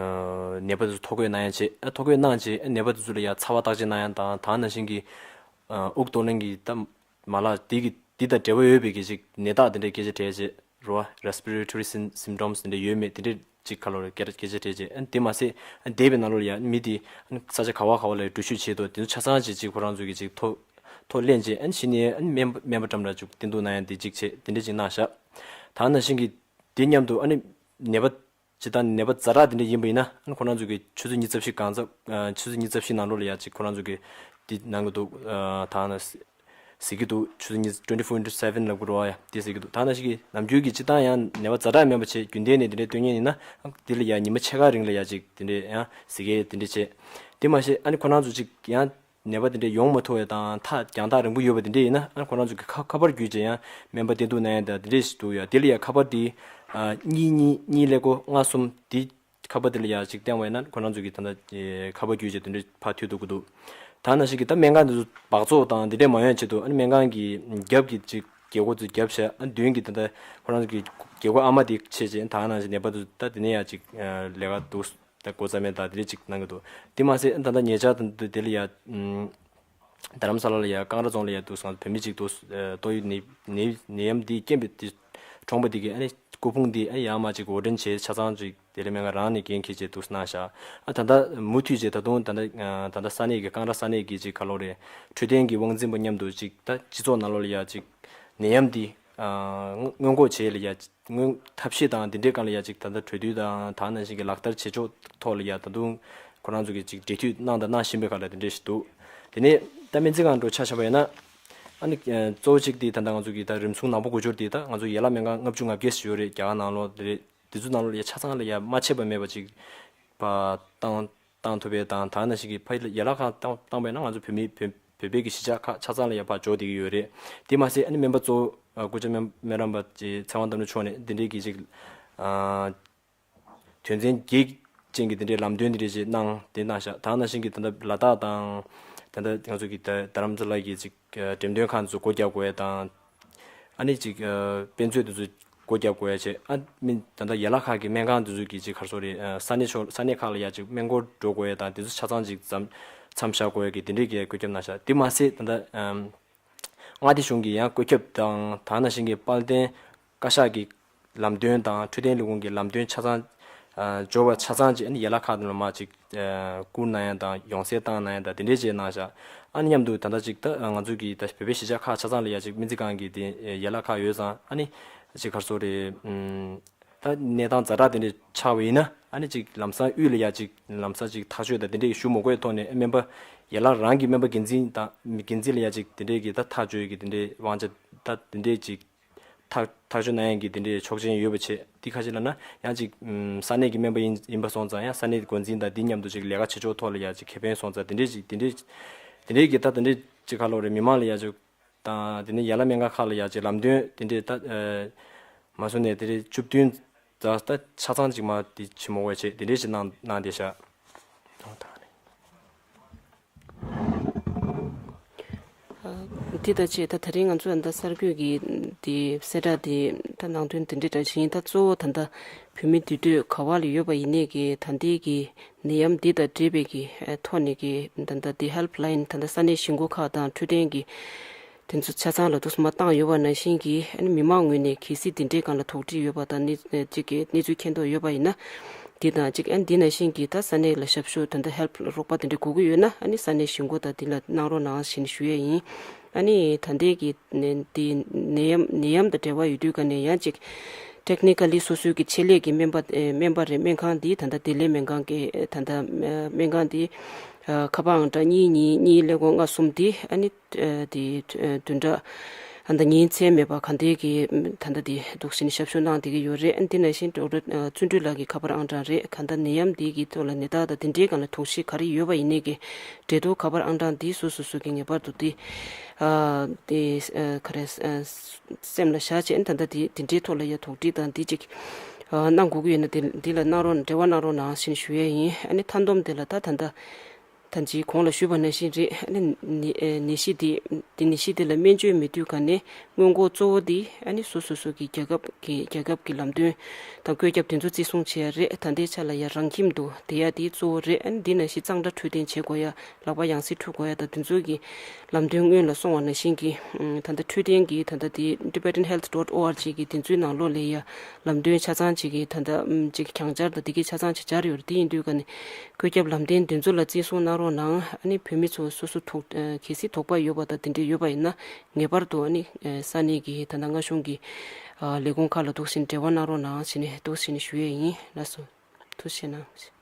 ནད་པ་དེ་ཚོ་ཐོ་འགོད་གནང་ཡ་བྱས། ཨ་ཐོ་འགོད་གནང་བྱས་ཨ་ནད་པ་དེ་ཚོ་ལ་ཡ་ཚ་བ་བརྟག་དཔྱད་གནང་ཡ་དང་ད་ནང་བཞིན་གྱི་ཨ་དབུགས་གཏོང་ལེན་གྱི་ད་མ་ལག་དེ་གི་དེ་དང་འབྲེལ་བ་ཡོད་པའི་གི་ཅིག་ནད་རྟགས་དེ་འདྲས་སྐད་ཆ་དྲིས་བྱས། རོ། Respiratory sym- symptoms དེ་འདྲ་ཡོད་མེད་དེ་འདྲ་ཅིག་ཁ་ལོ་རེ་སྐད་སྐད་ཆ་དྲིས་རྗེས་ཨ་ནི་དེ་མ་ཟད་ཨ་ནི་འདས་པའི་ནང་ལོགས་ལ་ཡ་ཨ་ནི་མི་དེ་ཨ་ནི་ས་ཆ་ག་བ་ག་བ་ལ་འགྲུལ་བཞུད་བྱས་འདུག་དེ་ཚོ་ཆ་ཚང་ཅིག་ཅིག་ཁོ་རང་ཚོ་གིས་ཅིག་ཐོ་ཐོ་ལེན་རྗེས་ཨ་ནི་གཞི་ནས་ཨ་ནི་སྨན་པ་སྨན་པ་འགྲམ་ལ་ཅིག་བསྟེན་གཏུག་གནང་ཡ་དེ་ཅིག་བྱས་དེ་འདྲ་ཅིག་གནང་ཤག་ད་ནང་བཞིན་གྱི་དེ་མཉམ་དུ་ཨ་ནི་ནད་པ་ཇི་ལྟར་ནད་པ་ཛ་དྲག་དེ་འདྲ་ཡིན་པ་ཡིན་ན་ཨ་ནི་ཁོ་རང་ཚོ་གིས་ཆུ་ཚོད་ཉི་ཤུ་རྩ་བཞི་གང་ཚ་ཨ་ཆུ་ཚོད་ཉི་ཤུ་རྩ་བཞི་ནང་ལོགས་ལ་ཡ་ཅིག་ཁོ་རང་ཚོ་གིས་དེ་གནང་གི་འདུག་ཨ་ད་ནི། ཟེར་གྱི་འདུག་ཆུ་ཚོད་ཉི་twenty four into seven ལབ་དགོས་རེད་བ་ཡ། དེ་ཟེར་གྱི་འདུག་ད་ནང་བཞིན་གྱི་ནམ་རྒྱུན་གྱི་སྤྱིར་བཏང་ཡང་ནད་པ་ཛ་དྲག་མེད་པ་བྱས་རྒྱུན་ལྡན་ནས་དེ་འདྲའི་སྟོན་མཁན་ཡིན་ན་ཨ་དེ་ལ་ཡང་ཉི་མ་ཕྱེད་ཀ་རིང་ལ་ཡ་ཅིག་དེ་འདྲའི་ཡང་ཟེར་གྱི་དེ་འདྲ་བྱས། དེ་མ་ཟད་ཨ་ནི་ཁོ་རང་ཚོ་ཅིག་ཡང་ནད་པ་དེ་འདྲའི་ཡོང་མ་ཐུབ་པ་དང་ཐག་རྒྱང་ཐག་རིང་པོ་ཡོད་པ་དེ་འདྲ་ཡིན་ན་ཨ་ནི་ཁོ་རང་ཚོ་གི་ཁ་ཁ་པར་བརྒྱུད་བྱས་ཡང་སྨན་པ་བསྟེན་གཏུག་གནང་ཡ་དང་དེ་འདྲ་ཞིག་འདུག་ཡ། དེ་ལ་ཡ་ཁ་པར་དེ་ཨ་གཉིས་གཉིས་གཉིས་ཀླད་ཀོར་ལྔ་གསུམ་དེ། ཁ་པར་དེ་ལ་ཡ་ཅིག་བསྟན་པ་ཡིན་ན་ཁོ་རང་ཚོ་གིས་ད་ལྟ་ཨེ་ཁ་པར་བརྒྱུད་བྱས་དེ་འདྲ་ཕར་མཐུད་ཐུབ་ཀྱི་འདུག་ད་ནང་བཞིན་གྱི་ད་སྨན་ཁང་དེ་ཚོ་འབག་བཙོག་དང་དེ་འདྲས་མ་ཡོང་ཆེད་དུ་ཨ་ནི་སྨན་ཁང་གི་རྒྱབ་ཀྱི་ཅིག་རྒྱལ་སྒོ་ཚོ་བརྒྱབ་བྱས་ཨ་མདུན་གྱི་ད་ལྟ་ཁོ་རང་ཚོ་གི་རྒྱལ་སྒོ་ཨ་མ་དེ་ཕྱེ་བྱས་ད་ནང་བཞིན་ནད་པ་ཚོ་ད་དེ་ནས་ཡ་ཅིག་ཨ་ལས་ཀ་འདུག་ད་འགོ་བརྩམས་ཡ་ད་དེ་འདྲས་ཅིག་གནང་གི་འདུག་དེ་མ་ཟད་ཨ་ད་ལྟ་ཉེ་ཆར་དུ་དེ་ལ་ཡ་ཨམ། རྡ་རམ་ས་ལ་ལ་ཡ་ཀང་ར་རྫོང་ལ་ཡ་འདུག་སེ་བོད་མི་གཅིག་འདུག་ཨ་ཏོག་དབྱིབས་ནད་ནད་ནད་ཡམས་འདིས་རྐྱེན་པས་དེ་གྲོངས་པ་འདི་གི་ཨ་ནི་སྐུ་ཕུང་འདི་ཨ་ནི་ཡར་མར་ཅིག་འོར་འདྲེན་བྱས་ཆ་ཚང་ཅིག་བདེ་ལེགས་སྨན་ཁང་རང་ནས་འགན་འཁྱེར་བྱས་འདུག་སེ་གནང་བཞག་ཨ་ད་ལྟ་མུ་མཐུད་བྱས་ད་དུང་ད་ལྟ་ཨ་ད་ལྟ་ས་གནས་ཀྱི་ཀང་ར་ས་གནས་ཀྱི་ཅིག་ག་ལོ་རེད། འཕྲོད་བསྟེན་གྱི་དབང་འཛིན་པ་མཉམ་དུ་ཅིག་ད་སྤྱི་ཚོགས་ནང་ལོགས་ལ་ཡ་ཅིག་ནད་ཡམས་འདི་ཨ་སྔོན་སྔོན་འགོག་བྱེད་ལ་ཡ་ཅིག་སྔོན་ཐབས་ཤེས་དང་དེ་འདྲའི་སྒང་ལ་ཡ་ཅིག་ད་ལྟ་གྲོས་བསྡུར་དང་ད་ནང་བཞིན་གྱི་ལག་བསྟར་བྱེད་ཕྱོགས་ཐོག་ལ་ཡ་ད་དུང་ཁོ་རང་ཚོ་གིས་ཅིག་འབྲེལ་མཐུད་གནང་དང་གནང་བཞིན་པའི་སྒང་ལ་དེ་འདྲ་ཞིག་འདུག་དེ་ནས་ད་སྨན་རྩིས་ཁང་འགྲོ་ཆ་བཞག་པ་ཡིན་ན་ཨ་ནི་གཙོ་བོ་གཅིག་དེ་ད་ལྟ་ང་ཚོ་གིས་ད་རིམས་སྲུང་ནག་པོ་གོ་ཆོར་དེ་ད་ང་ཚོ་ཡན་ལག་སྨན་ཁང་ལྔ་བཅུ་ང་བརྒྱད་ཞིག་ཡོད་རེད། རྒྱ་གར་ནང་ལོགས་དེ་རེད། དེ་ཚོ་ནང་ལོགས་ལ་ཡ་ཆ་ཚང་ལ་ཡ་མ་ཆད་པ་མེད་པ་ཅིག་པ་བཏང་བཏང་ཐུབ་པའི་དང་ད་ནང་བཞིན་གྱི་ཕ་ཡི་ལ་ཡན་ལག་ཁང་བཏང་བཏང་པས་ན་ང་ཚོ་བོད་མི་བོད་བོད་པའི་གི་གཞིས་ཆགས་ཁག་ཆ་ཚང་ལ་ཡ་ཕར་འབྱོར་བསྡད་ཀྱི་ཡོད་རེད། དེ་མ་ཟད་ཨ་ནི་སྨན་པ་གཙོ་བོ་སྐུ་ཞབས་སྨན་སྨན་རམས་པ་ཅིག་ཚེ་དབང་དམ་ཆོས་མཆོག་ནས་འདི་འདྲའི་གི་ཅིག་དོན་ཚན་བརྒྱད་ཅན་གྱི་འདི་འདྲའི་ལམ་སྟོན་འདི་འདྲའི་ཅིག་གནང་དེ་གནང་བཞག་ད་ནང་བཞིན་གྱི་ད་ལྟ་ལ་དྭགས་དང་ད་ལྟ་ང་ཚོ་གི་ད་རྡ་རམ་ས་ལ་གི་ཅིག་འགྲེམས་སྟོན་ཁང་ཚོ་སྒོ་རྒྱག་དགོས་ཡ་དང་། ཨ་ནི་ཅིག་ཨ་དཔེ་མཛོད་དེ་ཚོ་སྒོ་རྒྱག་དགོས་ཡ་བྱས། ཨ་མི་ད་ལྟ་ཡན་ལག་ཁག་གི་སྨན་ཁང་དེ་ཚོ་གི་ཅིག་ག་རེ་ཟེར་དགོས་རེད། ཨ་ས་གནས་ཕྱོགས་ས་གནས་ཁག་ལ་ཡ་ཅིག་སྨན་སྐོར་འགྲོ་དགོས་ཡ་དང་དེ་ཚོ་ཆ་ཚང་ཅིག་མཚམས་མཚམས་བཞག་དགོས་ཡ་གི་དེ་འདྲའི་གི་བཀོད་ཁྱབ་གནང་ཤག་དེ་མ་ཟད་ད་ལྟ་ཨམ་མངའ་སྡེ་གཞུང་གི་ཡང་བཀོད་ཁྱབ་དང་ད་ནང་བཞིན་གྱི་དཔལ་ལྡན་བཀའ་ཤག་གི་ལམ་སྟོན་དང་འཕྲོད་བསྟེན་ལས་ཁུངས་ཀྱི་ལམ་སྟོན་ཆ་ཚང་ཨ་འབྱོར་བ་ཆ་ཚང་ཅིག་ཨ་ནི་ཡན་ལག་ཁག་དེ་ལ་མར་ཅིག་ཨ་བསྐུར་གནང་ཡ་དང་ཡོངས་གསལ་བཏང་གནང་ཡ་དང་དེ་འདྲའི་བྱས་གནང་ཤག་ཨ་ནི་མཉམ་དུ་ད་ལྟ་ཅིག་ད་ང་ཚོ་གི་ད་བོད་པའི་གཞིས་ཆགས་ཁག་ཆ་ཚང་ལ་ཡ་ཅིག་སྨན་རྩིས་ཁང་གི་དེ་ཡན་ལག་ཁག་ཡོད་ཙང་ཨ་ནི་ཅིག་ག་རེ་ཟེར་དགོས་རེད། ཨམ་ད་གནས་སྟངས་ཛ་དྲག་དེ་འདྲ་ཆགས་པ་ཡིན་ན་ཨ་ནི་ཅིག་ལམ་སང་དབུས་ལ་ཡ་ཅིག་ལམ་སང་ཅིག་ཐག་གཅོད་དང་དེ་འདྲ་ཞུ་མ་དགོས་ཐོག་ནས་ཨ་སྨན་པ་ཡན་ལག་རང་གི་སྨན་པ་འགན་འཛིན་དང་འགན་འཛིན་ལ་ཡ་ཅིག་དེ་འདྲའི་གི་ད་ཐག་གཅོད་ཀྱི་དེ་འདྲའི་དབང་ཆ་ད་དེ་འདྲའི་ཅིག་ ཐག་ཐག་གཅོད་གནང་ཡས་ཀྱི་དེ་འདྲའི་ཆོག་མཆན་ཡོད་པ་བྱས། འདི་ཁ་ཅིག་ལབ་ན་ཡང་ཅིག་ཨམ་ས་གནས་ཀྱི་སྨན་པ་ཡིན་ཡིན་པ་སོང་ཙང་ཡང་ས་གནས་འགོ་འཛིན་དང་འདི་མཉམ་དུ་ཅིག་ལས་ཀ་བྱེད་ཕྱོགས་ཐོག་ལ་ཡང་ཅིག་ཁེ་ཕན་སོང་ཙང་དེ་འདྲའི་ཅིག་དེ་འདྲའི་དེ་འདྲའི་གི་ད་དེ་འདྲའི་ཅིག་ག་ལབ་རེད། མི་མང་ལ་ཡང་ཅིག་དང་དེ་ནས་ཡན་ལག་སྨན་ཁང་ཁག་ལ་ཡང་ཅིག་ལམ་སྟོན་དེ་འདྲའི་ད་ཨ་མ་སོང་ནས་དེ་འདྲའི་བཅུ་བདུན་ཙམ་ད་ཆ་ཚང་ཅིག་མ་དེ་ཆེ་མོ་བས་བྱས་དེ་འདྲའི་ཅིག་གནང་གནང་བསྡད་ཤག་འདི་དང་བཅས་ད་དེ་རིང་ང་ཚོ་ད་གསར་འགོད་ཀྱི་དེ་གསལ་བསྒྲགས་དེ་ད་ནང་དོན་དེ་འདྲ་འདྲ་ཞིག་ཡིན། ད་གཙོ་བོ་ད་ལྟ་བོད་མི་འདུས་སྡོད་ག་བ་ལ་ཡོད་པ་ཡིན་ནའི་གི་ད་ལྟའི་གི་ནད་ཡམས་འདི་དང་འབྲེལ་བའི་གི་ཐོག་ནས་གི་ད་ལྟ་དེ་ཧེལ་པ་ལ་ཡིན་ད་ལྟ་ས་གནས་གཞིས་འགོ་ཁག་དང་འཕྲོད་བསྟེན་གི་དེ་ཚོ་ཆ་ཚང་ལ་དུ་སུ་མ་བཏང་ཡོད་པ་ནང་བཞིན་གྱི་ཨ་ནི་མི་མང་ངོས་ནས་གལ་སྲིད་འདི་འདྲའི་སྒང་ལ་དོགས་འདྲི་ཡོད་པ་དང་གནས་ཅིག་གི་གནས་ཚུལ་མཁྱེན་རྟོགས་ཡོད་པ་ཡིན་ན། འདི་དང་ཅིག་ཨ་ནི་འདི་ནང་བཞིན་གྱི་ད་ས་གནས་ལ་ཞབས་ཞུ་ད་ལྟ་ཧེལ་པ་རོགས་པ་དེ་འདྲ་དགོས་ཀྱི་ཡོད་ན་ཨ་ནི་ས་གནས་གཞིས་འགོ་དང་འདི་ལ་གནང་རོགས་གནང་ཞེས་ཞུ་ཡས་ཡིན། ཨ་ནི་ད་ལྟའི་གི་ནད་འདི་ནད་ཡམས་ནད་ཡམས་དང་འབྲེལ་བ་ཡོད་དུས་ག་ནས་ཡང་ཅིག་ཊེག་ནི་ཀ་ལི་སོ་སོའི་གི་ཆེད་ལས་ཀྱི་སྨན་པ་སྨན་པ་རེད། སྨན་ཁང་འདི་ད་ལྟ་བདེ་ལེགས་སྨན་ཁང་གི་ད་ལྟ་སྨན་ཁང་འདི་ཁ་པར་ཨང་གྲངས་གཉིས་གཉིས་གཉིས་ཀླད་ཀོར་ལྔ་གསུམ་འདི་ཨ་ནི། དེ་བདུན་ཕྲག་ད་ལྟ་ཉིན་མཚན་མེད་པར་ག་འདྲའི་གི་ད་ལྟ་དེ་འདུག་བཞིན་ཞབས་ཞུ་གནང་བསྡད་ཀྱི་ཡོད་རེད། འདི་ནང་བཞིན་ཌོག་ཊར་བརྩོན་འགྲུས་ལགས་ཀྱི་ཁ་པར་ཨང་གྲངས་རེད། གང་ལྟར་ནད་ཡམས་འདི་གི་ཐོག་ལ་ནད་རྟགས་དང་དེ་འདྲའི་སྒང་ལ་དོགས་གཞི་ག་རེ་ཡོད་པ་ཡིན་ནའི་གི་འབྲེལ་གཏུག་ཁ་པར་ཨང་གྲངས་འདི་སོ་སོ་སོ་གི་ངེས་པར་དུ་དེ་དེ་ག་རེ་སེམས་ལ་བཞག་བྱས་ད་ལྟ་དེ་དེ་འདྲའི་ཐོག་ལ་ཡ་དོགས་འདྲི་དང་འདི་ཅིག་གནང་དགོས་ཀྱི་ཡོད་ན་དེ་འདི་ལ་གནང་རོགས་འབྲེལ་བ་གནང་རོགས་གནང་ཞེས་ཞུ་ཡས་ཡིན། ཨ་ནི་མཐའ་བསྡོམས་དེ་ལ་ད་ད་ལྟ། ད་ཅིག་གོང་ལ་ཞུས་པ་ནང་བཞིན་རེད། ཨ་ནི་ནད་ནད་གཞི་འདི་འདི་ནད་གཞི་འདི་ལ་སྨན་བཅོས་མེད་དུས་ག་ནས་སྔོན་འགོག་གཙོ་བོ་འདི་ཨ་ནི་སོ་སོ་སོ་གི་རྒྱལ་ཁབ་ཀྱི་རྒྱལ་ཁབ་ཀྱི་ལམ་སྟོན་དང་བཀོད་ཁྱབ་དེ་ཚོ་བརྩི་སྲུང་བྱེད་ཡ་རེད། ད་ལྟའི་ཆ་ལ་ཡ་རང་ཁྱིམ་དུ་བསྡད་ཡ་འདི་གཙོ་བོ་རེད། ཨ་ནི་འདི་ནང་བཞིན་གཙང་སྦྲ་འཕྲོད་བསྟེན་བྱེད་དགོས་ཡ། ལག་པ་ཡང་སེ་འཁྲུ་དགོས་ཡ་དང་དེ་ཚོ་གི་ལམ་སྟོན་སྔོན་ལ་སོང་བ་ནང་བཞིན་གྱི་ད་ལྟ་འཕྲོད་བསྟེན་གྱི་ད་ལྟ་དེ་Tibetan Health dot org གི་དེ་ཚོའི་ནང་ལོགས་ལ་ཡ་ལམ་སྟོན་ཆ་ཚང་ཅིག་གི་ད་ལྟ་ཅིག་གྱང་སྦྱར་དང་དེ་གི་ཆ་ཚང་ཅིག་སྦྱར་ཡོད་རེད། དེ་ཡིན་དུས་ག་ནས། བཀོད་ཁྱབ་ལམ་སྟོན་འདི་ཚོ་ལ་བརྩི་སྲུང་གནང་རོགས་གནང་། ཨ་ནི་བོད་མི་ཚོ་སོ་སོ་དོགས་གལ་སྲིད་དོགས་པ་ཡོད་པ་དང་དེ་འདྲ་ཡོད་པ་ཡིན་ན་ངེས་པར་དུ་ཨ་ནི་ས་གནས་ཀྱི་ད་ལྟ་མངའ་གཞུང་གི་ལས་ཁུངས་ཁག་ལ་འདུག་བཞིན་འབྲེལ་བ་གནང་རོགས་གནང་ཞེས་ནས་འདུག་བཞིན་ཞུ་ཡས་ཡིན། ལགས་སོ། ཐུགས་རྗེ་གནང་།